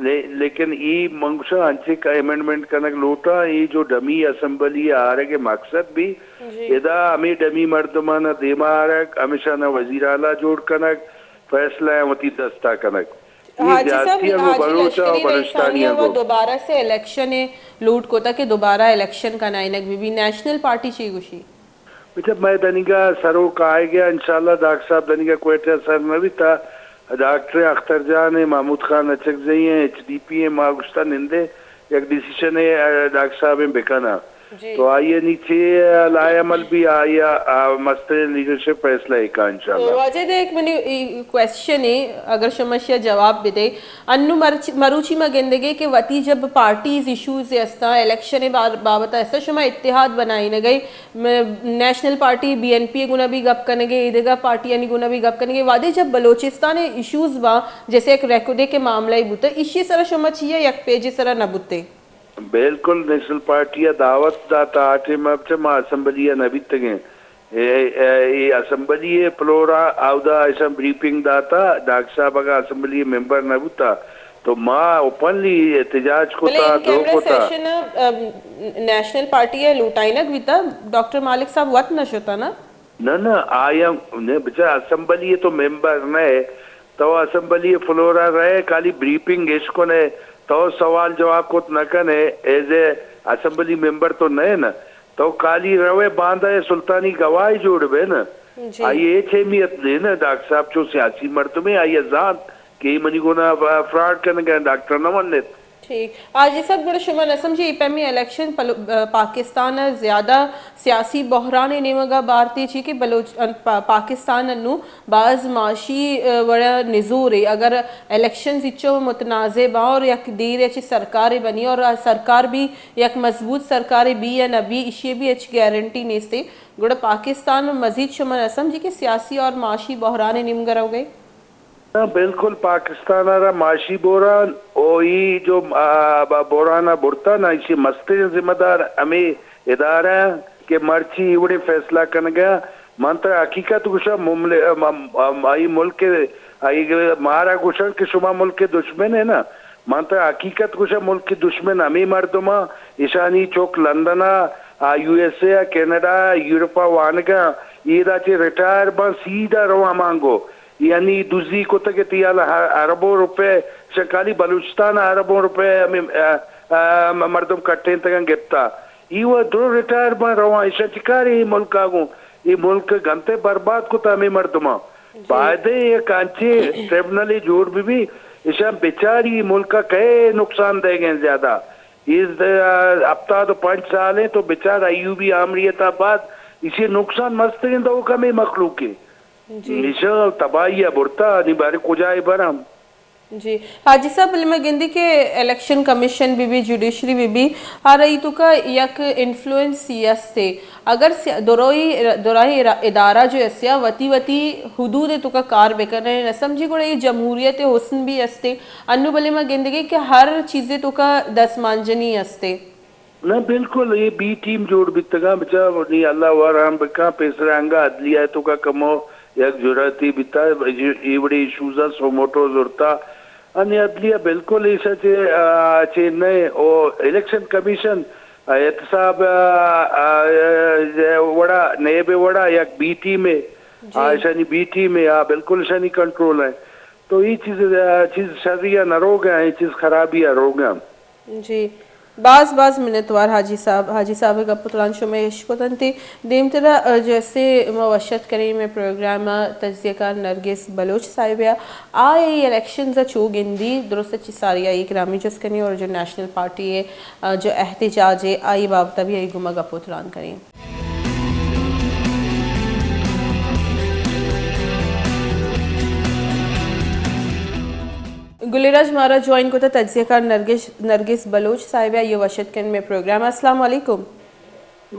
لے-، لیکن ای من گوشاں انچیں کہ امینڈمنٹ کنگ لوٹاں، ای جو ڈمی اسمبلی ء آرگ ء مقصد بھی جی۔ ادا ہمے ڈمی مردماں دیما آرگ، ہمیشاں وزیر اعلی جوڑ کنگ، فیصلہ ء وتی دستا کنگ۔ ای حاجی صاحب، زیادتی ہم حاجی بلوچ ء لشکری رئیسانی بلوچستانی ء ء گوں۔ دوبارہ سے الیکشن ء لوٹ کتا کہ دوبارہ الیکشن کنائینگ بہ بی، نیشنل پارٹی چی گوشی؟ بچا، مئے دنیگا سروک آئیگ ء، انشاءاللہ ڈاکٹر صاحب دنیگا کوئٹہ سر نہ بیتا، ڈاکٹر اختر جان ء، محمود خان اچکزئی ء، ایچ ڈی پی ء، ما گوشتا نندے یک ڈیسیشن ء ڈاکٹر صاحب ء بکناں۔ جی۔ تو آئی ء نی چے لائحہ عمل بھی آئی ء، آ، مستریں لیڈرشپ فیصلہ ء کا انشاءاللہ۔ واجہ دے، ایک منی ای-، کوئسچن ہے، اگر شما اشیا جواب بدے۔ انو مرچ-، مروچی ما گندگے کہ وتی جب پارٹیز ایشوز ہستاں، الیکشن بار-، بابت ہستاں، شما اتحاد بنائینگے، م-، National Party B N P گنا بھی گپ کنگے، ایدگا پارٹیانی گنا بھی گپ کنگے۔ وادے جب بلوچستان ایشوز با، جیسے ایک ریکوڈے کے معاملہ ہی بوتا، ایشی سرا شما چیا یک پیج سرا نہ بوتے؟ بالکل، نیشنل پارٹی ء دعوت داتا، آ ٹائم ء چہ ما اسمبلی ء نہ بیتگیں۔ اے، اے، اے اسمبلی ء فلور ء اودا ایشاں بریفنگ داتا، ڈاکٹر صاحب اگاں اسمبلی ء ممبر نہ بوتا تو ما اوپنلی احتجاج بلے کتا، ان درو کیمرا کتا۔ سیشن ء، ام، نیشنل پارٹی ء لوٹائینگ بیتا، ڈاکٹر مالک صاحب وت نہ شتا نا؟ نہ، نہ، آیاں، نہ، بچار اسمبلی ء تو ممبر نہ ئے، تو اسمبلی ء فلور ء رہ ئے، کالی بریفنگ اش کن ئے، تو سوال جواب کت نہ کن ئے، ایز اے اسمبلی ممبر تو نہ ئے نا، تو کالی روئے باندا ء سلطانی گواہے جوڑ بئے نا۔ جی۔ آئی ء ہچ اہمیت نہ نا، ڈاکٹر صاحب چو سیاسی مردمے، آئی ء زانت کہ اے منی گونا فراڈ کنگ ء، ڈاکٹر نہ منت۔ ٹھیک۔ حاجی صاحب، گڑا شما نہ سمجھے اے پیمیں الیکشن پلو-، پاکستان ء زیادہ سیاسی بحران ء نیمگ ء بارتی چی کہ بلوچ-، ان-، پا-، پاکستان انو باز معاشی، ء، وڑا نزورے۔ اگر الیکشنز اچو متنازع باں اور یک دیر ء چہ سرکارے بنی اور آ سرکار بھی یک مضبوط سرکارے بی یا نہ بی، ایشی بھی ہچ گارنٹی نیستے۔ گڑا پاکستان مزید شما نہ سمجھے کہ سیاسی اور معاشی بحران ء نیمگ ء روگ ء؟ نہ، بالکل پاکستان ء را معاشی بحران او ای جو، آ، ب-، بحران ء برتا نا، ایشی مستریں ذمہ دار ہمے ادارہ کہ مرچی ای وڑیں فیصلہ کنگ ء۔ من ترا حقیقت گوشاں، ممل-، م-، م-، آئی ملک، آئی مارا گوشاں کہ شما ملک دشمن ہے نا۔ من ترا حقیقت گوشاں، ملک دشمن ہمے مردماں، ایشانی چک لندن ء، آ، یو ایس اے ء، کینیڈا ء، یورپ ء وانگ ء، ایدا چہ ریٹائر باں سیدھا رواں مانگو۔ یعنی دزی کتگ ات، یالا اربوں روپے، شکالی بلوچستان ء اربوں روپے ہمے، ا، ا، مردم کٹینتگاں گپتا۔ ای و درو ریٹائر باں رواں، ایشاں چکارے اے ملک ء گوں؟ اے ملک گنتے برباد کتا ہمے مردماں۔ جی۔ بایدیں یک انچیں ٹریبونلے جوڑ بہ بی، ایشاں بچاری اے ملک ء کئے نقصان دئیگ ء زیادہ۔ اے ہپتاد و پنچ سال انت تو بچار ایوبی آمریت ء بعد ایشی نقصان مستریں دو کمیں مخلوق انت۔ جی۔ ایشاں تباہی ء برتا، نی بارے کجا ء براں؟ جی۔ حاجی صاحب، بلے ما گندی کہ الیکشن کمیشن بہ بی، جوڈیشری بہ بی، ہر ای توکا یک انفلوئنس ہی استے۔ اگر سی-، درائی، درائی ادارہ جو اسیا وتی وتی حدود توکا کار بکنن، نہ سمجھی گڑا یہ جمہوریت حسن بھی استے۔ انو بلے ما گندگی کہ ہر چیزے توکا دست مانجنی استے۔ نہ، بالکل، اے بی ٹیم جوڑ بیتگاں، بچا نی اللہ و رحم بکاں، پیسرا انگا عدلیہ ء توکا کمو یک جرأتے بیتا، اے وڑیں ایشوزاں سوموٹو زرتا، انی عدلیہ بالکل ایشا چے، آ، چے نئے او الیکشن کمیشن، آ، احتساب، آ، آ، وڑا، نیب وڑا یک بی ٹیم ہے، آ، ایشانی بی ٹیم ہے، آ، بالکل ایشانی کنٹرول ہے۔ تو یہ چیز، آ، چیز شری نہ روگ ہیں، یہ چیز خرابی ہے روگ ہیں۔ جی، باز باز منتوار حاجی صاحب۔ حاجی صاحب گپ تران شمئے اشکتنتی۔ دیمترا، آ، جیسے ما وشت کریں میں پروگرام، آ، تجزیہ کار نرگس بلوچ صاحب یا آ اے الیکشنز ء چو گندی، درست چی ساری آئی گرامی جست کنی اور جو نیشنل پارٹی ء، آ، جو احتجاج ء آئی بابت بھی آئی گما گپ و تران کنی۔ گلے راج مارا جوائن کتا تجزیہ کار نرگس، نرگس بلوچ صاحب ء، آئی وشت کن میں پروگرام۔ السلام علیکم۔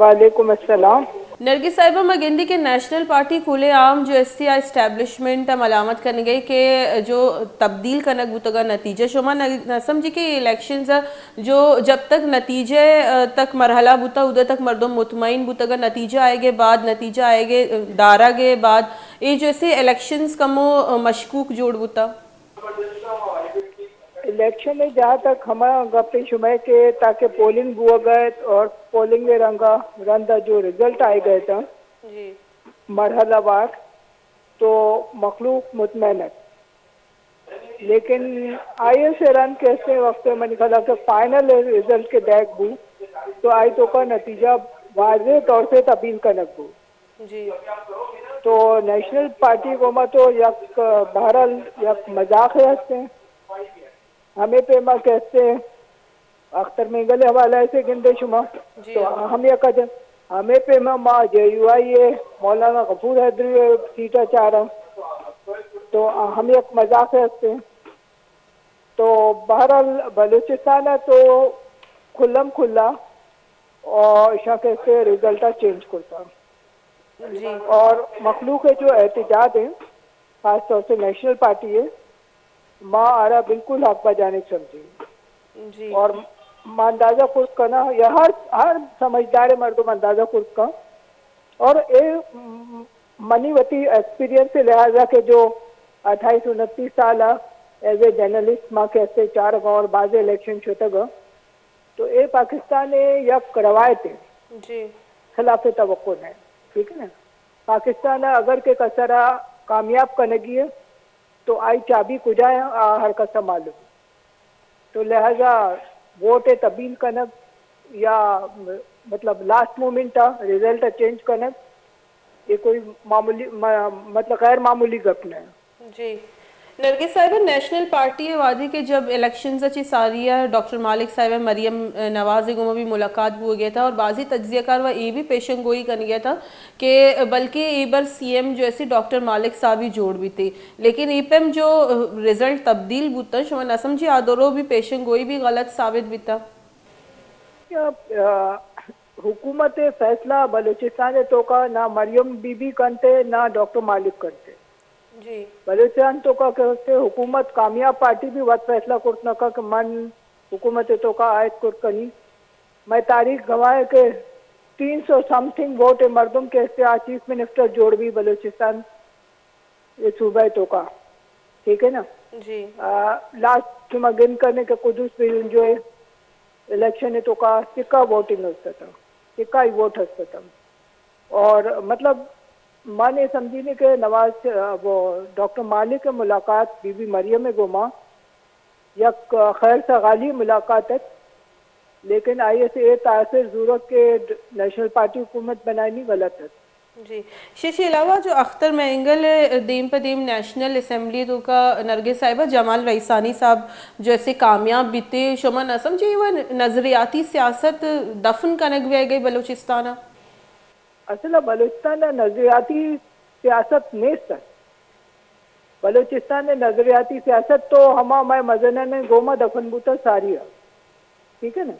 وعلیکم السلام۔ نرگس صاحبہ، ما گندی کہ نیشنل پارٹی کھلے عام جو ایس سی آئی اسٹیبلشمنٹ ء ملامت کنگے کہ جو تبدیل کنگ بوتگا نتیجہ، شما نہ، نہ سمجھی کہ الیکشنز ء جو جب تک نتیجہ، ء، تک مرحلہ بوتا، اودے تک مردم مطمئن بوتگا، نتیجہ آئے گے بعد، نتیجہ آئے گے، دارا گے بعد، اے جو ایس سی الیکشنز کمو، ء، مشکوک جوڑ بوتا؟ الیکشن ء جہاں تک ہما گپ شمئے کہ تاکہ پولنگ بوگ ء اور پولنگ ء رنگا رند ء جو رزلٹ آئے گئے تھا، جی۔ مرحلہ وار، تو مخلوق مطمئن ات۔ لیکن آئی ایس ء رند کہ استے وقت منی خیال کہ فائنل رزلٹ کے دیکھ بو، تو آئی تو کا نتیجہ واضح طور سے تبدیل کنگ بو۔ جی۔ تو نیشنل پارٹی گوما تو یک، بہرحال، یک مذاق ہستے۔ ہمے پیما کہ استے اختر مینگل حوالہ سے گندے شما۔ جی۔ تو ہم یک اجن۔ ہمے پیما ما جے یو آئی اے مولانا غفور حیدری سیٹا چارا۔ تو ہم یک مذاق ہستے۔ تو بہرحال بلوچستان ء تو کھلم کھلا اور ایشاں کہ استے رزلٹ ء چینج کرتا۔ جی۔ اور مخلوق ء جو احتجاج ہیں، خاص طور سے نیشنل پارٹی ہے، ما آرا بالکل حق بجانب سمجھی۔ جی۔ اور ما اندازہ کرت کنا یا ہر، ہر سمجھدار مردم اندازہ کرت کن۔ اور اے م-، منی وتی ایکسپیرینس لحاظا کہ جو اٹھائیس انتیس سال ایز اے جرنلسٹ ما کہ استے چارگا اور بعض الیکشن شتگ، تو اے پاکستان یک روایت ہے۔ جی۔ خلاف توقع نہیں، ٹھیک ہے نا؟ پاکستان اگر کہ کسرا کامیاب کنگی ہے، تو آئی چابی کجا ہے، آ ہر کسا معلوم۔ تو لہذا ووٹ ء تبدیل کنگ یا مطلب لاسٹ مومنٹ ء رزلٹ ء چینج کنگ، یہ کوئی معمولی م-، مطلب غیر معمولی گپ نہ ہے۔ جی۔ نرگس صاحبہ، نیشنل پارٹی ء وہدی کہ جب الیکشنز ء چہ ساری ء ڈاکٹر مالک صاحب ء مریم نواز ء گوما بھی ملاقات بوگے تھا اور بعضی تجزیہ کار و اے بھی پیشن گوئی کنگے تھا کہ بلکہ اے بر سی ایم جو ایسی ڈاکٹر مالک صاحب ہی جوڑ بیتے، لیکن اے پیم جو رزلٹ تبدیل بوتا، شما نہ سمجھی آ درو بھی پیشن گوئی بھی غلط ثابت بیتا؟ یا، آ، حکومت فیصلہ بلوچستان توکا نہ مریم بی بی کنتے نہ ڈاکٹر مالک کنتے۔ جی۔ بلوچستان توکا کہ ہوتے حکومت کامیاب پارٹی بھی وت فیصلہ کرت نہ کہ من حکومت توکا آیت کرت کنی۔ میں تاریخ گواہ ہے کہ تین سو سم تھنگ ووٹ مردم کے استے آ چیف منسٹر جوڑ بھی بلوچستان یہ صوبہ توکا، ٹھیک ہے نا؟ جی۔ آ، لاسٹ شما گن کرنے کہ قدوس بھی جو ہے الیکشن توکا سکا ووٹنگ ہستا تھا، سکا ہی ووٹ ہستا تھا۔ اور مطلب، من یہ سمجھی نہیں کہ نواز، آ، وہ ڈاکٹر مالک ملاقات بی بی مریم گوما یک خیر سگالی ملاقات ات، لیکن آئی ایس اے تاثر زورت کہ نیشنل پارٹی حکومت بنائنی غلط ات۔ جی، ششی علاوہ جو اختر مینگل دیم پہ دیم نیشنل اسمبلی توکا نرگس صاحبہ جمال رئیسانی صاحب جو ایسے کامیاب بیتے، شما نہ سمجھے وہ نظریاتی سیاست دفن کنگ بہ گئے بلوچستان؟ اصل بلوچستان نظریاتی سیاست نیست۔ بلوچستان نظریاتی سیاست تو ہما مئے مزنن گوما دفن بوتا ساری۔ ٹھیک ہے نا؟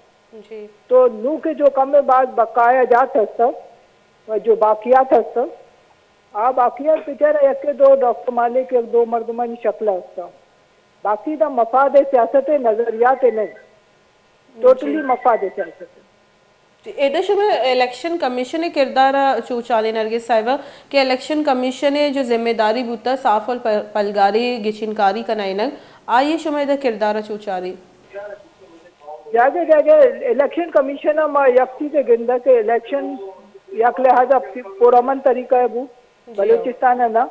جی۔ تو نو کہ جو کم باز بقایا جات ہستا و جو باقیات ہستا، آ باقیات بیچارہ یک دو ڈاکٹر مالک یک دو مردمانی شکل ہستا۔ باقی دا مفاد سیاست نظریات نہیں۔ جی۔ ٹوٹلی مفاد سیاست۔ جی، ایدا شما الیکشن کمیشن ء کردار ء چو چالے نرگس صاحبہ کہ الیکشن کمیشن ء جو ذمہ داری بوتا صاف اور پ-، پلگاری گچینکاری کنائینگ، آئی ءَ شما ادا کردار ءَ چو چاری؟ جاگہ جاگہ الیکشن کمیشن ءَ ما یک چیزے گندہ کہ الیکشن یک لحاظ ءَ پرامن طریقہ ءَ بو۔ جی۔ بلوچستان ءَ نہ۔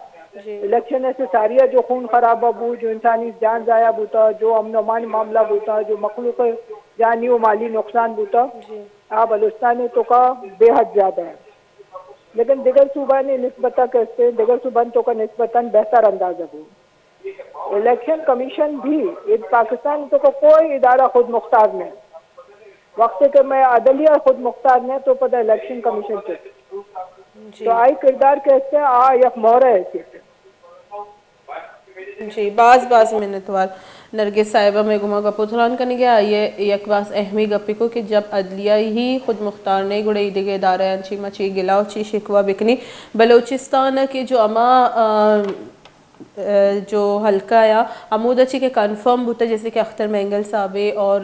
جی۔ الیکشن ءَ سے ساری ءَ جو خون خرابہ بو، جو انسانی جان ضائع بوتا، جو امن و امان معاملہ بوتا، جو مخلوق جانی و مالی نقصان بوتا، جی۔ آ بلوچستان ءِ توکا بے حد زیادہ ہے۔ لیکن دگر صوبہ نے نسبت ءَ کستے، دگر صوبہ نے توکا نسبتاً بہتر اندازہ بو۔ الیکشن کمیشن بھی، اے پاکستان ءِ توکا کوئی ادارہ خود مختار نہیں۔ وقت کہ میں عدلیہ خود مختار نہیں تو پتہ الیکشن کمیشن سے۔ جی۔ تو آئی کردار کستے، آ یک مورہ ہے۔ جی، باز باز منتوار۔ نرگس صاحبہ مئے گوما گپ و تران کنگے، آئی ءَ یک باز اہمیں گپے کو کہ جب عدلیہ ہی خود مختار نہیں گڑا ای دگہ ادارہ آں چی ما چی گلہ و چی شکوہ بکنی۔ بلوچستان کہ جو ہما، آ، آ، جو حلقہ یا ہمودا چی کہ کنفرم بوتا، جیسے کہ اختر مینگل صاحب اور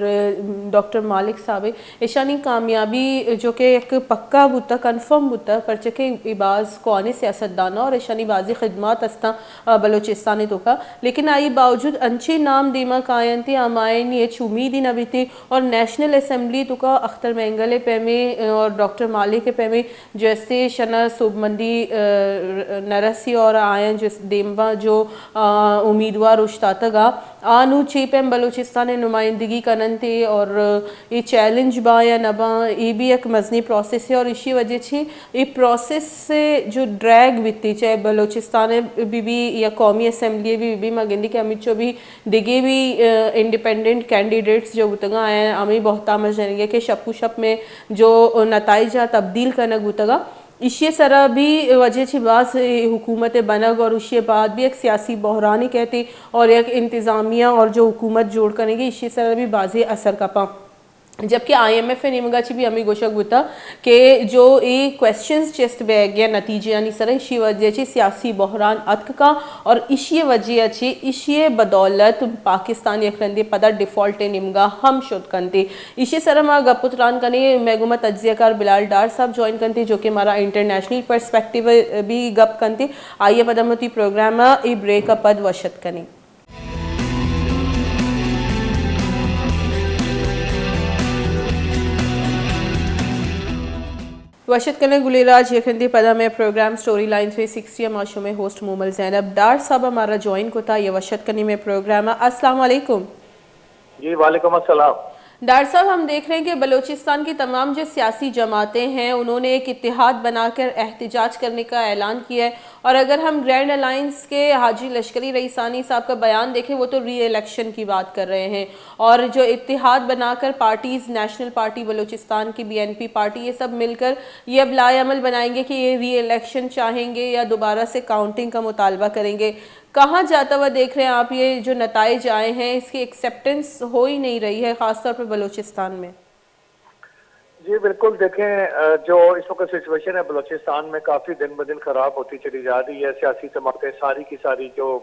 ڈاکٹر مالک صاحب، ایشانی کامیابی جو کہ یک پکا بوتا، کنفرم بوتا، پرچہ کہ ای باز کوانی سیاستدان اور ایشانی بازی خدمات استاں، آ، بلوچستان توکا، لیکن آئی باوجود انچیں نام دیما کاینتی، آ ماینی ہچ امیدی نہ بیتی اور نیشنل اسمبلی توکا اختر مینگل پیمے اور ڈاکٹر مالک پیمے جو استے شنا سوبمندی، آ، نرسی اور آیاں جو دیمبا جو، آ، امیدوار اوشتاتگا، آ نوں چی پیم بلوچستان ءِ نمائندگی کننت اور اے چیلنج باں یا نہ باں، اے بھی یک مزنیں پروسیس ہے اور اشی وجہ چی اے پروسیس سے جو ڈریگ بیتی، چاہے بلوچستان ءِ بھی بھی یا قومی اسمبلی ءِ بھی بھی، ما گندی کہ ہمینچو بھی دگے بھی، آ، انڈیپینڈنٹ کینڈیڈیٹس جو بوتگاں آیاں ہمیں بہتام جنگے کہ شپ و شپ میں جو نتائج تبدیل کنگ بوتگا۔ ایشی سرا بھی وجہ چی باز حکومت بنگ اور ایشی بعد بھی یک سیاسی بحرانی کہتے اور یک انتظامیہ اور جو حکومت جوڑ کنگی ایشی سرا بھی بازی اثر کپاں۔ جبکہ آئی ایم ایف نیمگا چی بھی ہمیں گوشگ بوتا کہ جو اے کویسچنز چست بیگ یا نتیجے آنی سرا ایشی وجہ چی سیاسی بحران اتک کا اور ایشی وجہ چی ایشی بدولت پاکستان یک رندے پدا ڈیفالٹ نیمگا ہم شد کنتے۔ ایشی سرا ما گپ و تران کنیں، مئے گوما تجزیہ کار بلال ڈار صاحب جوائن کنتے، جو کہ مارا انٹرنیشنل پرسپیکٹیو بھی گپ کنتے۔ آئیے پدا ہم وتی پروگرام ءَ اے بریک ءَ پد وش اتک کنیں۔ وش اتک کنیں گلیں راج، یک رندے پدا مئے programme story line three sixty ءَ ما شمئے ہوسٹ مومل زینب۔ ڈار صاحب ءَ مارا جوائن کتا، آئیے وش اتک کنیں مئے پروگرام ءَ۔ السلام علیکم۔ جی، وعلیکم السلام۔ ڈار صاحب، ہم دیکھ رہے ہیں کہ بلوچستان کی تمام جو سیاسی جماعتیں ہیں، انہوں نے ایک اتحاد بنا کر احتجاج کرنے کا اعلان کیا ہے، اور اگر ہم گرینڈ الائنس کے حاجی لشکری رئیسانی صاحب کا بیان دیکھیں، وہ تو ری الیکشن کی بات کر رہے ہیں، اور جو اتحاد بنا کر پارٹیز، نیشنل پارٹی بلوچستان کی، بی این پی پارٹی، یہ سب مل کر یہ اب لائحہ عمل بنائیں گے کہ یہ ری الیکشن چاہیں گے یا دوبارہ سے کاؤنٹنگ کا مطالبہ کریں گے۔ کہاں جاتا ہوا دیکھ رہے ہیں آپ، یہ جو نتائج آئے ہیں، اس کی ایکسیپٹنس ہو ہی نہیں رہی ہے، خاص طور پہ بلوچستان میں؟ جی بالکل، دیکھیں، آ، جو اس وقت سچویشن ہے بلوچستان میں، کافی دن بہ دن خراب ہوتی چلی جا رہی ہے۔ سیاسی جماعتیں ساری کی ساری جو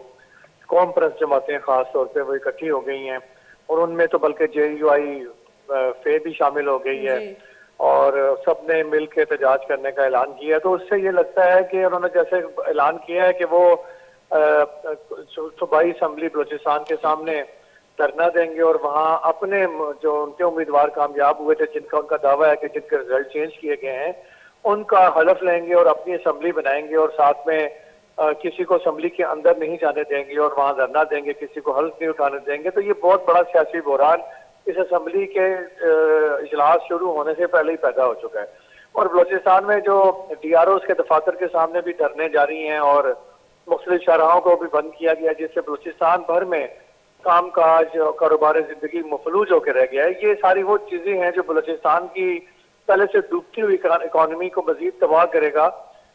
قوم پرست جماعتیں خاص طور پہ وہ اکٹھی ہو گئی ہیں، اور ان میں تو بلکہ جے یو آئی، آ، فے بھی شامل ہو گئی ہے، جی۔ اور سب نے مل کے احتجاج کرنے کا اعلان کیا ہے۔ تو اس سے یہ لگتا ہے کہ انہوں نے جیسے اعلان کیا ہے کہ وہ، آ، صوبائی اسمبلی بلوچستان کے سامنے دھرنا دیں گے اور وہاں اپنے م-، جو ان کے امیدوار کامیاب ہوئے تھے، جن کا ان کا دعویٰ ہے کہ جن کے رزلٹ چینج کیے گئے ہیں، ان کا حلف لیں گے اور اپنی اسمبلی بنائیں گے اور ساتھ میں، آ، کسی کو اسمبلی کے اندر نہیں جانے دیں گے اور وہاں دھرنا دیں گے، کسی کو حلف نہیں اٹھانے دیں گے۔ تو یہ بہت بڑا سیاسی بحران اس اسمبلی کے، آ، اجلاس شروع ہونے سے پہلے ہی پیدا ہو چکا ہے۔ اور بلوچستان میں جو ڈی آر اوز کے دفاتر کے سامنے بھی دھرنے جاری ہیں اور مختلف شاہراہوں کو بھی بند کیا گیا، جس سے بلوچستان بھر میں کام کاج اور کاروبار زندگی مفلوج ہو کے رہ گیا ہے۔ یہ ساری وہ چیزیں ہیں جو بلوچستان کی پہلے سے ڈوبتی ہوئی اکا-، اکانومی کو مزید تباہ کرے گا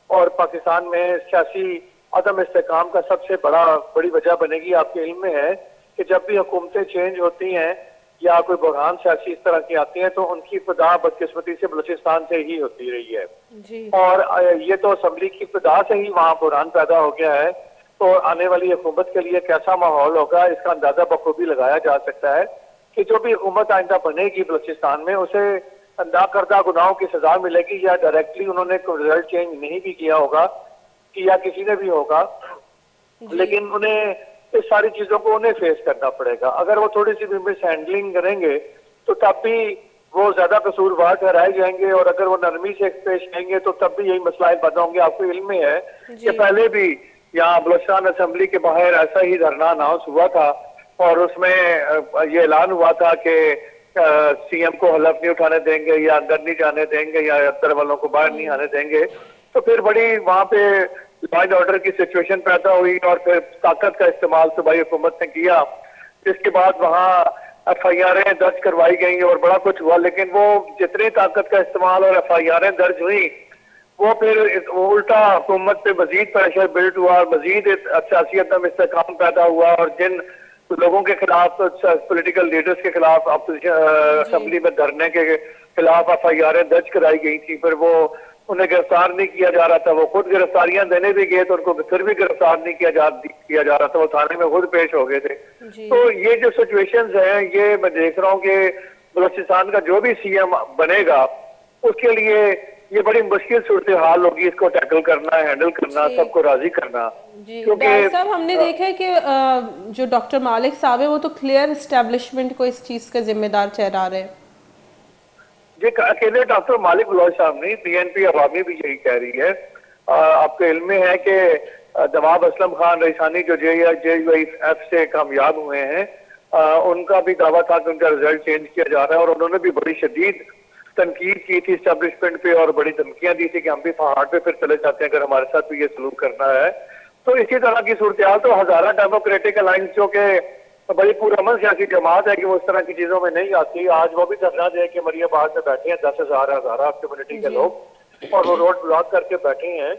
اور پاکستان میں سیاسی عدم استحکام کا سب سے بڑا، بڑی وجہ بنے گی۔ آپ کے علم میں ہے کہ جب بھی حکومتیں چینج ہوتی ہیں یا کوئی بحران سیاسی اس طرح کے آتے ہیں تو ان کی ابتدا بدقسمتی سے بلوچستان سے ہی ہوتی رہی ہے۔ جی۔ اور، آ، یہ تو اسمبلی کی ابتدا سے ہی وہاں بحران پیدا ہو گیا ہے۔ تو آنے والی حکومت کے لیے کیسا ماحول ہوگا، اس کا اندازہ بخوبی لگایا جا سکتا ہے کہ جو بھی حکومت آئندہ بنے گی بلوچستان میں، اسے ناکردہ گناہوں کی سزا ملے گی یا ڈائریکٹلی انہوں نے کوئی رزلٹ چینج نہیں بھی کیا ہوگا کہ یا کسی نے بھی ہوگا، جی۔ لیکن انہیں اس ساری چیزوں کو انہیں فیس کرنا پڑے گا۔ اگر وہ تھوڑی سی بھی مس ہینڈلنگ کریں گے تو تب بھی وہ زیادہ قصوروار ٹھہرائے جائیں گے، اور اگر وہ نرمی سے پیش آئیں گے تو تب بھی یہی مسائل پیدا ہوں گے۔ آپ کو علم میں ہے کہ پہلے بھی یہاں بلوچستان اسمبلی کے باہر ایسا ہی دھرنا اناؤنس ہوا تھا، اور اس میں یہ اعلان ہوا تھا کہ سی ایم کو حلف نہیں اٹھانے دیں گے یا اندر نہیں جانے دیں گے یا اندر والوں کو باہر نہیں آنے دیں گے۔ تو پھر بڑی وہاں پہ لا اینڈ آرڈر کی سچویشن پیدا ہوئی اور پھر طاقت کا استعمال صوبائی حکومت نے کیا، جس کے بعد وہاں ایف آئی آریں درج کروائی گئیں اور بڑا کچھ ہوا، لیکن وہ جتنی طاقت کا استعمال اور ایف آئی آریں درج ہوئیں، وہ پھر الٹا حکومت پہ مزید پریشر بلڈ ہوا اور مزید سیاسی عدم استحکام پیدا ہوا، اور جن لوگوں کے خلاف، پولیٹیکل لیڈرز کے خلاف اپوزیشن اسمبلی میں دھرنے کے خلاف ایف آئی آریں درج کرائی گئی تھی، پھر وہ انہیں گرفتار نہیں کیا جا رہا تھا، وہ خود گرفتاریاں دینے بھی گئے تو ان کو پھر بھی گرفتار نہیں کیا جا کیا جا رہا تھا، وہ تھانے میں خود پیش ہو گئے تھے۔ تو یہ جو سچویشنز ہیں، یہ میں دیکھ رہا ہوں کہ بلوچستان کا جو بھی سی ایم بنے گا، اس کے لیے یہ بڑی مشکل صورتحال ہوگی، اس کو ٹیکل کرنا، ہینڈل کرنا، سب کو راضی کرنا۔ جی کیونکہ ڈاکٹر صاحب، ہم نے دیکھا ہے کہ جو ڈاکٹر مالک صاحب ہیں، وہ تو کلیئر اسٹیبلشمنٹ کو اس چیز کا ذمہ دار ٹھہرا رہے ہیں۔ جی، اکیلے ڈاکٹر مالک بلوچ صاحب نہیں، بی این پی عوامی بھی یہی کہہ رہی ہے۔ آپ کے علم میں ہے کہ نواب اسلم خان رئیسانی جو جے یو آئی ایف سے کامیاب ہوئے ہیں، ان کا بھی دعویٰ تھا کہ ان کا رزلٹ چینج کیا جا رہا ہے، اور انہوں نے بھی بڑی شدید تنقید کی تھی اسٹیبلشمنٹ پہ اور بڑی دھمکیاں دی تھی کہ ہم بھی پہاڑ پہ پھر چلے جاتے ہیں اگر ہمارے ساتھ بھی یہ سلوک کرنا ہے۔ تو اسی طرح کی صورتحال تو ہزارہ ڈیموکریٹک الائنس، جو کہ بڑی پرامن سیاسی جماعت ہے، کہ وہ اس طرح کی چیزوں میں نہیں آتی، آج وہ بھی دھرنا دے کے مری آباد میں بیٹھے ہیں، دس ہزار ہزارہ کمیونٹی کے لوگ، اور وہ روڈ بلاک کر کے بیٹھے ہیں۔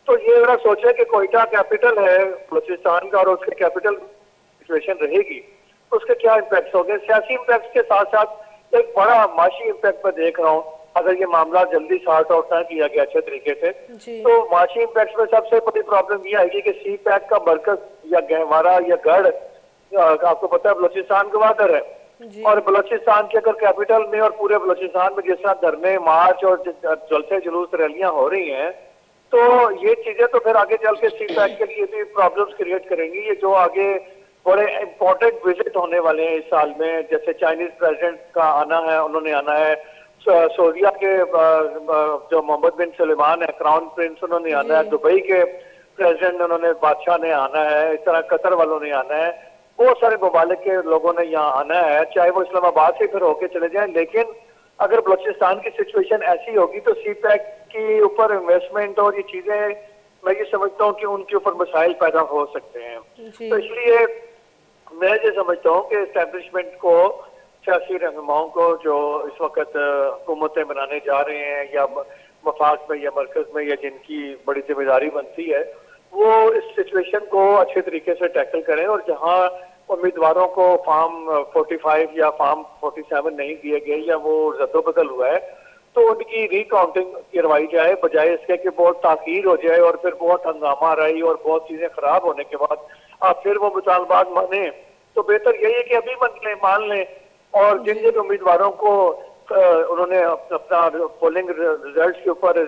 تو یہ ذرا سوچیں کہ کوئٹہ کیپٹل ہے بلوچستان کا، اور اس کے کیپٹل سچویشن رہے گی، اس کے کیا امپیکٹس ہوں گے؟ سیاسی امپیکٹس کے ساتھ ساتھ ایک بڑا معاشی امپیکٹ میں دیکھ رہا ہوں، اگر یہ معاملہ جلدی سارٹ آؤٹ نہ کیا گیا اچھے طریقے سے، تو معاشی امپیکٹس میں سب سے بڑی پرابلم یہ آئے گی کہ سی پیک کا مرکز یا گہوارہ یا گڑھ، آپ کو پتہ ہے، بلوچستان گوادر ہے، اور بلوچستان کے اگر کیپٹل میں اور پورے بلوچستان میں جس طرح دھرنے، مارچ اور جلسے، جلوس، ریلیاں ہو رہی ہیں، تو یہ چیزیں تو پھر آگے چل کے سی پیک کے لیے بھی پرابلمز کریئیٹ کریں گی۔ یہ جو آگے بڑے امپورٹنٹ وزٹ ہونے والے ہیں اس سال میں، جیسے چائنیز پریزیڈنٹ کا آنا ہے، انہوں نے آنا ہے، سعودیہ کے جو محمد بن سلیمان ہیں، کراؤن پرنس، انہوں نے آنا ہے، دبئی کے پریزیڈنٹ، انہوں نے، بادشاہ نے آنا ہے، اس طرح قطر والوں نے آنا ہے، بہت سارے ممالک کے لوگوں نے یہاں آنا ہے، چاہے وہ اسلام آباد سے پھر ہو کے چلے جائیں، لیکن اگر بلوچستان کی سچویشن ایسی ہوگی تو سی پیک کے اوپر انویسٹمنٹ اور یہ چیزیں، میں یہ سمجھتا ہوں کہ ان کے اوپر مسائل پیدا ہو سکتے ہیں۔ تو اس لیے میں یہ سمجھتا ہوں کہ اسٹیبلشمنٹ کو، سیاسی رہنماؤں کو، جو اس وقت حکومتیں بنانے جا رہے ہیں یا وفاق میں یا مرکز میں، یا جن کی بڑی ذمہ داری بنتی ہے، وہ اس سچویشن کو اچھے طریقے سے ٹیکل کریں، اور جہاں امیدواروں کو فارم فورٹی فائیو یا فارم فورٹی سیون نہیں دیے گئے یا وہ رد و بدل ہوا ہے، تو ان کی ری کاؤنٹنگ کروائی جائے، بجائے اس کے کہ بہت تاخیر ہو جائے اور پھر بہت ہنگامہ رہی اور بہت چیزیں خراب ہونے کے بعد آپ پھر وہ مطالبات مانیں۔ تو بہتر یہی ہے کہ ابھی مان لیں، مان لیں، اور جن جن امیدواروں کو انہوں نے اپنا پولنگ ریزلٹس کے اوپر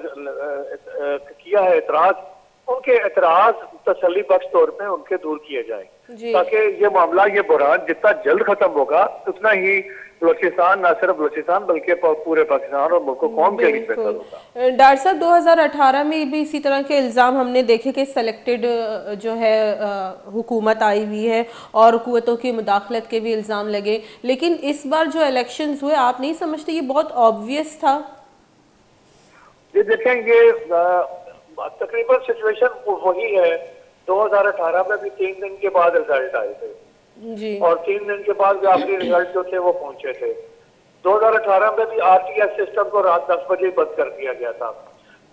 کیا ہے اعتراض، ان کے اعتراض تسلی بخش طور پہ ان کے دور کیے جائیں، تاکہ یہ معاملہ، یہ بحران جتنا جلد ختم ہوگا، اتنا ہی بلوچستان، نہ صرف بلوچستان بلکہ پورے پاکستان اور ملک و قوم کے لیے بہتر ہوگا۔ ڈاکٹر صاحب، دو ہزار اٹھارہ میں بھی اسی طرح کے الزام ہم نے دیکھے کہ سلیکٹڈ جو ہے حکومت آئی ہوئی ہے اور قوتوں کی مداخلت کے بھی الزام لگے، لیکن اس بار جو الیکشنز ہوئے، آپ نہیں سمجھتے یہ بہت آبویس تھا؟ یہ دیکھیں، یہ تقریباً سچویشن وہی ہے۔ دو ہزار اٹھارہ میں بھی تین دن کے بعد رزلٹ آئے تھے، جی، اور تین دن کے بعد بھی آخری رزلٹ جو تھے وہ پہنچے تھے۔ دو ہزار اٹھارہ میں بھی آر ٹی ایس سسٹم کو رات دس بجے بند کر دیا گیا تھا۔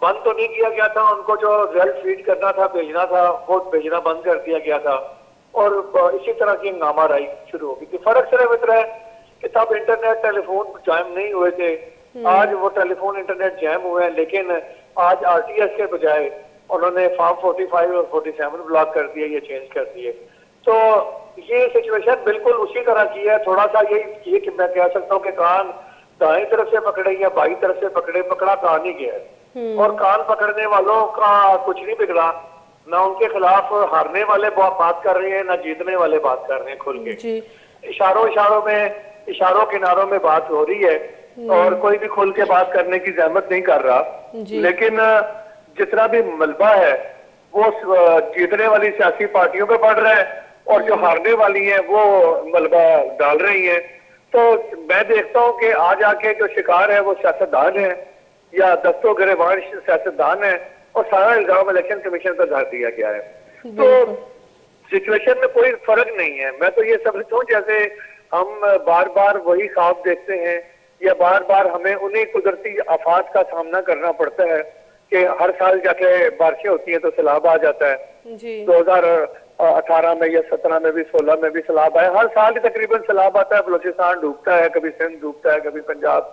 بند تو نہیں کیا گیا تھا، ان کو جو ریئل فیڈ کرنا تھا، بھیجنا تھا، وہ بھیجنا بند کر دیا گیا تھا، اور اسی طرح کی ہنگامہ رائی شروع ہو گئی تھی۔ فرق صرف اتنا ہے کہ تب انٹرنیٹ، ٹیلی فون جام نہیں ہوئے تھے۔ آج وہ ٹیلی فون، انٹرنیٹ جام ہوئے ہیں، لیکن آج آر ٹی ایس کے بجائے انہوں نے فارم فورٹی فائیو اور فورٹی سیون بلاک کر دیے یا چینج کر دیے۔ تو یہ سچویشن بالکل اسی طرح کی ہے۔ تھوڑا سا یہ یہ کہ میں کہہ سکتا ہوں کہ کان دائیں طرف سے پکڑے یا بائیں طرف سے پکڑے، پکڑا کان ہی گیا ہے۔ اور کان پکڑنے والوں کا کچھ نہیں بگڑا، نہ ان کے خلاف ہارنے والے با- بات کر رہے ہیں، نہ جیتنے والے بات کر رہے ہیں کھل کے۔ جی۔ اشاروں اشاروں میں، اشاروں کناروں میں بات ہو رہی ہے اور کوئی بھی کھل کے بات کرنے کی زحمت نہیں کر رہا۔ جی۔ لیکن، آ، جتنا بھی ملبہ ہے وہ س- آ، جیتنے والی سیاسی پارٹیوں پہ پڑ رہا ہے اور جو ہارنے والی ہیں وہ ملبہ ڈال رہی ہیں۔ تو میں دیکھتا ہوں کہ آج آ کے جو شکار ہے وہ سیاستدان ہے یا دستوں گریبان سیاستدان ہے اور سارا الزام الیکشن کمیشن پر دھر دیا گیا ہے۔ تو بالکل۔ سچویشن میں کوئی فرق نہیں ہے۔ میں تو یہ سمجھتا ہوں جیسے ہم بار بار وہی خواب دیکھتے ہیں یا بار بار ہمیں انہیں قدرتی آفات کا سامنا کرنا پڑتا ہے کہ ہر سال جیسے بارشیں ہوتی ہیں تو سیلاب آ جاتا ہے۔ جی۔ دو ہزار اٹھارہ میں یا سترہ میں بھی، سولہ میں بھی سیلاب آیا، ہر سال ہی تقریباً سیلاب آتا ہے، بلوچستان ڈوبتا ہے، کبھی سندھ ڈوبتا ہے، کبھی پنجاب۔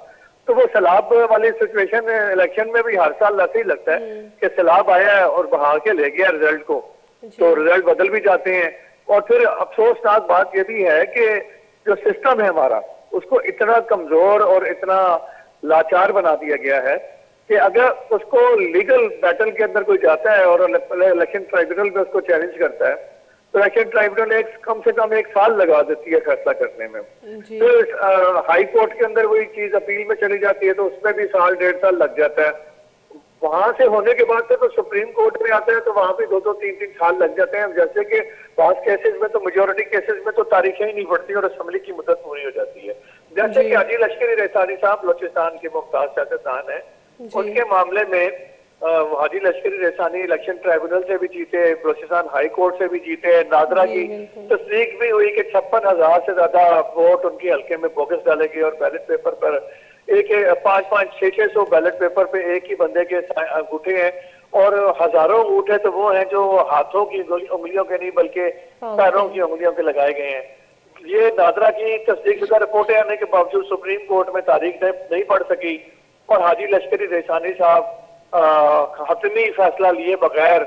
تو وہ سیلاب والی سچویشن الیکشن میں بھی ہر سال ایسے ہی لگتا ہے کہ سیلاب آیا ہے اور بہا کے لے گیا رزلٹ کو۔ جی۔ تو رزلٹ بدل بھی جاتے ہیں اور پھر افسوسناک بات یہ بھی ہے کہ جو سسٹم ہے ہمارا، اس کو اتنا کمزور اور اتنا لاچار بنا دیا گیا ہے کہ اگر اس کو لیگل بیٹل کے اندر کوئی جاتا ہے اور الیکشن ٹرائبونل میں اس کو چیلنج کرتا ہے تو الیکشن ٹرائبونل ایک، کم سے کم ایک سال لگا دیتی ہے فیصلہ کرنے میں۔ جی۔ پھر آ، ہائی کورٹ کے اندر وہی چیز اپیل میں چلی جاتی ہے تو اس میں بھی سال ڈیڑھ سال لگ جاتا ہے۔ وہاں سے ہونے کے بعد سے تو سپریم کورٹ میں آتا ہے تو وہاں بھی دو دو تین تین سال لگ جاتے ہیں۔ جیسے کہ بعض کیسز میں تو، میجورٹی کیسز میں تو تاریخیں ہی نہیں پڑتی اور اسمبلی کی مدت پوری ہو جاتی ہے۔ جیسے جی۔ کہ حاجی لشکری رئیسانی صاحب بلوچستان کے ممتاز سیاستدان ہیں، جی۔ ان کے معاملے میں آ، حاجی لشکری رئیسانی الیکشن ٹرائبونل سے بھی جیتے، بلوچستان ہائی کورٹ سے بھی جیتے، نادرا جی، کی بالکل۔ تصدیق بھی ہوئی کہ چھپن ہزار سے زیادہ ووٹ ان کے حلقے میں بوگس ڈالے گئے اور بیلٹ پیپر پر ایک، پانچ پانچ، چھ چھ سو بیلٹ پیپر پہ ایک ہی بندے کے سا-، انگوٹھے ہیں اور ہزاروں انگوٹھے تو وہ ہیں جو ہاتھوں کی انگلی-، انگلیوں کے نہیں بلکہ پاؤں پیروں کے۔ کی انگلیوں کے لگائے گئے ہیں۔ یہ نادرا کی تصدیق شدہ رپورٹیں آنے کے باوجود سپریم کورٹ میں تاریخ نہیں، نہیں پڑ سکی۔ اور حاجی لشکری رئیسانی صاحب، آ، حتمی فیصلہ لیے بغیر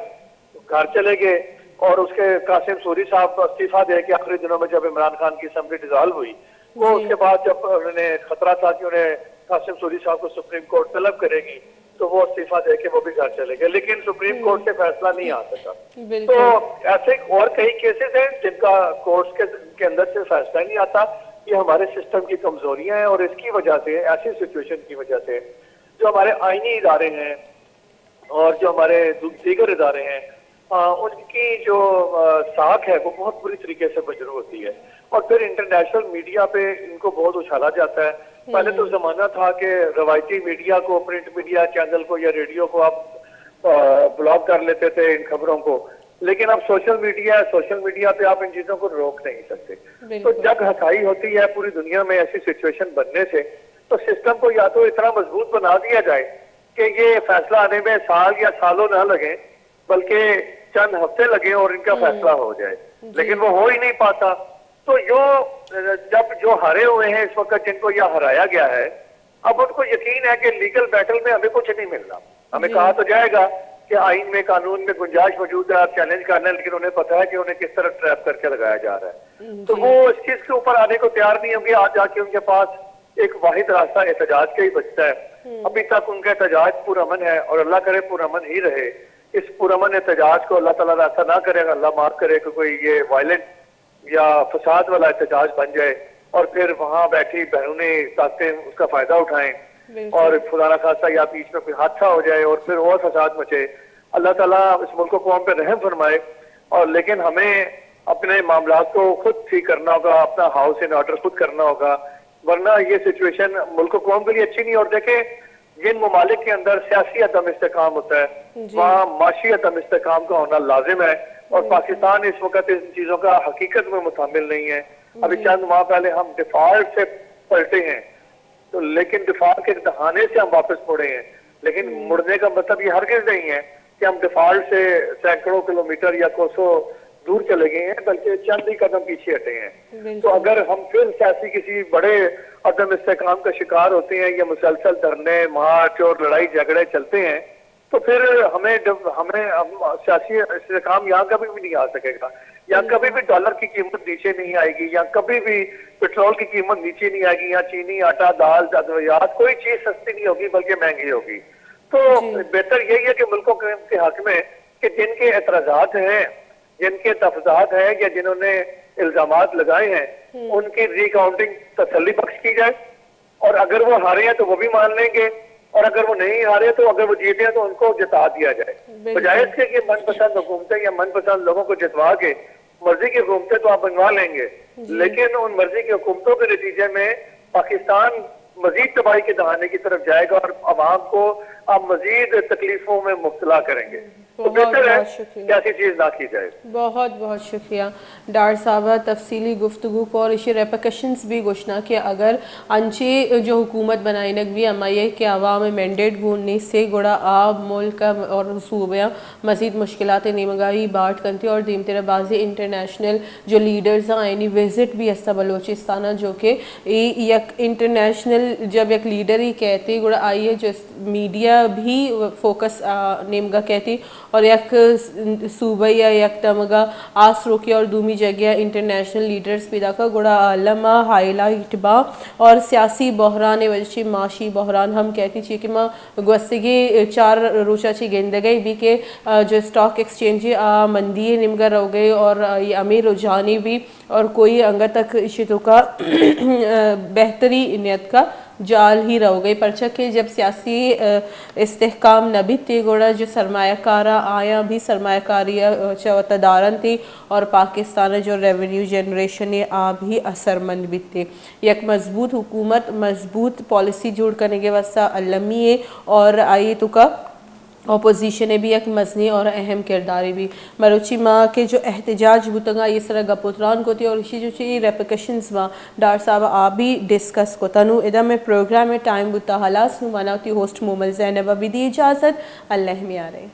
گھر چلے گئے اور اس کے قاسم سوری صاحب استعفیٰ دے کے آخری دنوں میں جب عمران خان کی اسمبلی ڈیزالو ہوئی، وہ جی۔ اس کے بعد جب انہوں نے خطرہ تھا کہ انہیں قاسم سوری صاحب کو سپریم کورٹ طلب کرے گی تو وہ استعفیٰ دے کے وہ بھی گھر چلے گئے، لیکن سپریم کورٹ سے فیصلہ نہیں آ سکا۔ بالکل۔ تو ایسے اور کئی کیسز ہیں جن کا کورٹس کے، کے اندر سے فیصلہ نہیں آتا۔ یہ ہمارے سسٹم کی کمزوریاں ہیں اور اس کی وجہ سے، ایسی سچویشن کی وجہ سے جو ہمارے آئینی ادارے ہیں اور جو ہمارے دو-، دیگر ادارے ہیں، آ، ان کی جو، آ، ساکھ ہے وہ بہت بری طریقے سے مجروح ہوتی ہے۔ اور پھر انٹرنیشنل میڈیا پہ ان کو بہت اچھالا جاتا ہے۔ پہلے تو زمانہ تھا کہ روایتی میڈیا کو، پرنٹ میڈیا چینل کو یا ریڈیو کو آپ، آ، بلاک کر لیتے تھے ان خبروں کو، لیکن اب سوشل میڈیا ہے، سوشل میڈیا پہ آپ ان چیزوں کو روک نہیں سکتے۔ تو بالکل۔ جگ ہتھائی ہوتی ہے پوری دنیا میں ایسی سچویشن بننے سے، تو سسٹم کو یا تو اتنا مضبوط بنا دیا جائے کہ یہ فیصلہ آنے میں سال یا سالوں نہ لگیں، بلکہ چند ہفتے لگیں اور ان کا فیصلہ ہو جائے، جی۔ لیکن وہ ہو ہی نہیں پاتا۔ تو جو، جب جو ہارے ہوئے ہیں اس وقت، جن کو یہ ہرایا گیا ہے، اب ان کو یقین ہے کہ لیگل بیٹل میں ہمیں کچھ نہیں ملنا۔ ہمیں جی۔ کہا تو جائے گا کہ آئین میں، قانون میں گنجائش موجود ہے، آپ چیلنج کر لیں، لیکن انہیں پتہ ہے کہ انہیں کس طرح ٹریپ کر کے لگایا جا رہا ہے۔ تو جی۔ وہ اس چیز کے اوپر آنے کو تیار نہیں ہوں گے۔ آج جا کے ان کے پاس ایک واحد راستہ احتجاج کا ہی بچتا ہے۔ ابھی تک ان کا احتجاج پرامن ہے اور اللہ کرے پرامن ہی رہے۔ اس پرامن احتجاج کو اللہ تعالیٰ راستہ نہ کرے، اللہ معاف کرے کہ کوئی یہ وائلنٹ یا فساد والا احتجاج بن جائے اور پھر وہاں بیٹھی بیرونی طاقتیں اس کا فائدہ اٹھائیں، بالکل۔ اور خدا نخواستہ یا بیچ میں کوئی حادثہ ہو جائے اور پھر اور فساد مچے۔ اللہ تعالیٰ اس ملک و قوم پہ رحم فرمائے، اور لیکن ہمیں اپنے معاملات کو خود ٹھیک کرنا ہوگا، اپنا ہاؤس ان آرڈر خود کرنا ہوگا، ورنہ یہ سچویشن ملک و قوم کے لیے اچھی نہیں۔ اور دیکھیں، جن ممالک کے اندر سیاسی عدم استحکام ہوتا ہے، جی۔ وہاں معاشی عدم استحکام کا ہونا لازم ہے، اور بالکل۔ پاکستان اس وقت ان چیزوں کا حقیقت میں متحمل نہیں ہے۔ ابھی جی۔ چند ماہ پہلے ہم ڈیفالٹ سے پلٹے ہیں، تو لیکن ڈیفالٹ کے ڈھانے سے ہم واپس مڑے ہیں، لیکن ہم۔ مڑنے کا مطلب یہ ہرگز نہیں ہے کہ ہم ڈیفالٹ سے سینکڑوں کلومیٹر یا کوسوں دور چلے گئے ہیں، بلکہ چند ہی قدم پیچھے ہٹے ہیں۔ بالکل۔ تو اگر ہم پھر سیاسی کسی بڑے عدم استحکام کا شکار ہوتے ہیں یا مسلسل دھرنے، مارچ اور لڑائی جھگڑے چلتے ہیں، تو پھر ہمیں ڈب-، ہمیں، ہم، سیاسی استحکام یہاں کبھی بھی نہیں آ سکے گا۔ یا بالکل۔ کبھی بھی ڈالر کی قیمت نیچے نہیں آئے گی، یا کبھی بھی پٹرول کی قیمت نیچے نہیں آئے گی، یا چینی، آٹا، دال، ادویات، کوئی چیز سستی نہیں ہوگی بلکہ مہنگی ہوگی۔ تو جی۔ بہتر یہی ہے کہ ملک و قوم کے حق میں کہ جن کے اعتراضات ہیں، جن کے تفضیحات ہیں یا جنہوں نے الزامات لگائے ہیں، ان کی ری کاؤنٹنگ تسلی بخش کی جائے، اور اگر وہ ہارے ہیں تو وہ بھی مان لیں گے، اور اگر وہ نہیں ہارے تو اگر وہ جیتے ہیں تو ان کو جتا دیا جائے۔ بجائے اس کے کہ من پسند حکومتیں یا من پسند لوگوں کو جتوا کے مرضی کی حکومتیں تو آپ بنوا لیں گے، لیکن ان مرضی کی حکومتوں کے نتیجے میں پاکستان مزید تباہی کے دہانے کی طرف جائے گا اور عوام کو آپ مزید تکلیفوں میں مبتلا کریں گے۔ تو بہتر ہے کہ ایسی چیز نہ کی جائے۔ بہت بہت شکریہ ڈار صاحبہ، تفصیلی گفتگو کو اور ایشی ریپرکشنز بھی گوشنا کہ اگر انچے جو حکومت بنائینگ بھی ہمائی ہے کہ عوام مینڈیٹ گون نیستے، گڑا آ ملک اور صوبیاں مزید مشکلات نیمگائی باٹ کنتی اور دیمترا بعضی انٹرنیشنل جو لیڈرز ہیں آئینی وزٹ بھی استا بلوچستان، جو کہ اے یک انٹرنیشنل جب یک لیڈر ہی کہتے گڑا آئیے جو میڈیا بھی فوکس نیمگا کہتی اور یک صوبہ یا یک تمگا آس روکی اور دومی جگہ انٹرنیشنل لیڈرز پیدا کا گڑا عالم ہائی لائٹ با اور سیاسی بحران وجہ چی معاشی بحران ہم کہتی چی کہ ما گوستگی چار روچا چی گندگئی بھی کہ جو اسٹاک ایکسچینج آ مندی نیمگا روگئی اور یہ ہمیں رجحانی بھی اور کوئی انگا تک اشی توکا بہتری نیت کا جال ہی روگئی، پرچہ کہ جب سیاسی استحکام نہ بیتے گڑا جو سرمایہ کارا آیاں بھی سرمایہ کاری چہ وتا دارنتی اور پاکستان جو ریونیو جنریشن آ بھی اثر مند بیتے۔ یک مضبوط حکومت مضبوط پالیسی جوڑ کنگے واسطہ المی ہے اور آئی توکا اپوزیشن ء بھی یک مزنیں اور اہم کردارے بھی۔ مروچی ما کہ جو احتجاج بوتگا، یہ سرا گپ و تران کوتی اور اشی جو چی ریپرکشنز ما ڈار صاحب آ بھی ڈسکس کوتا۔ نو ادا میں پروگرام ٹائم بوتا ہلاس، نو مانا وتی ہوسٹ مومل زینب ء بھی دی اجازت۔ اللہ میارے۔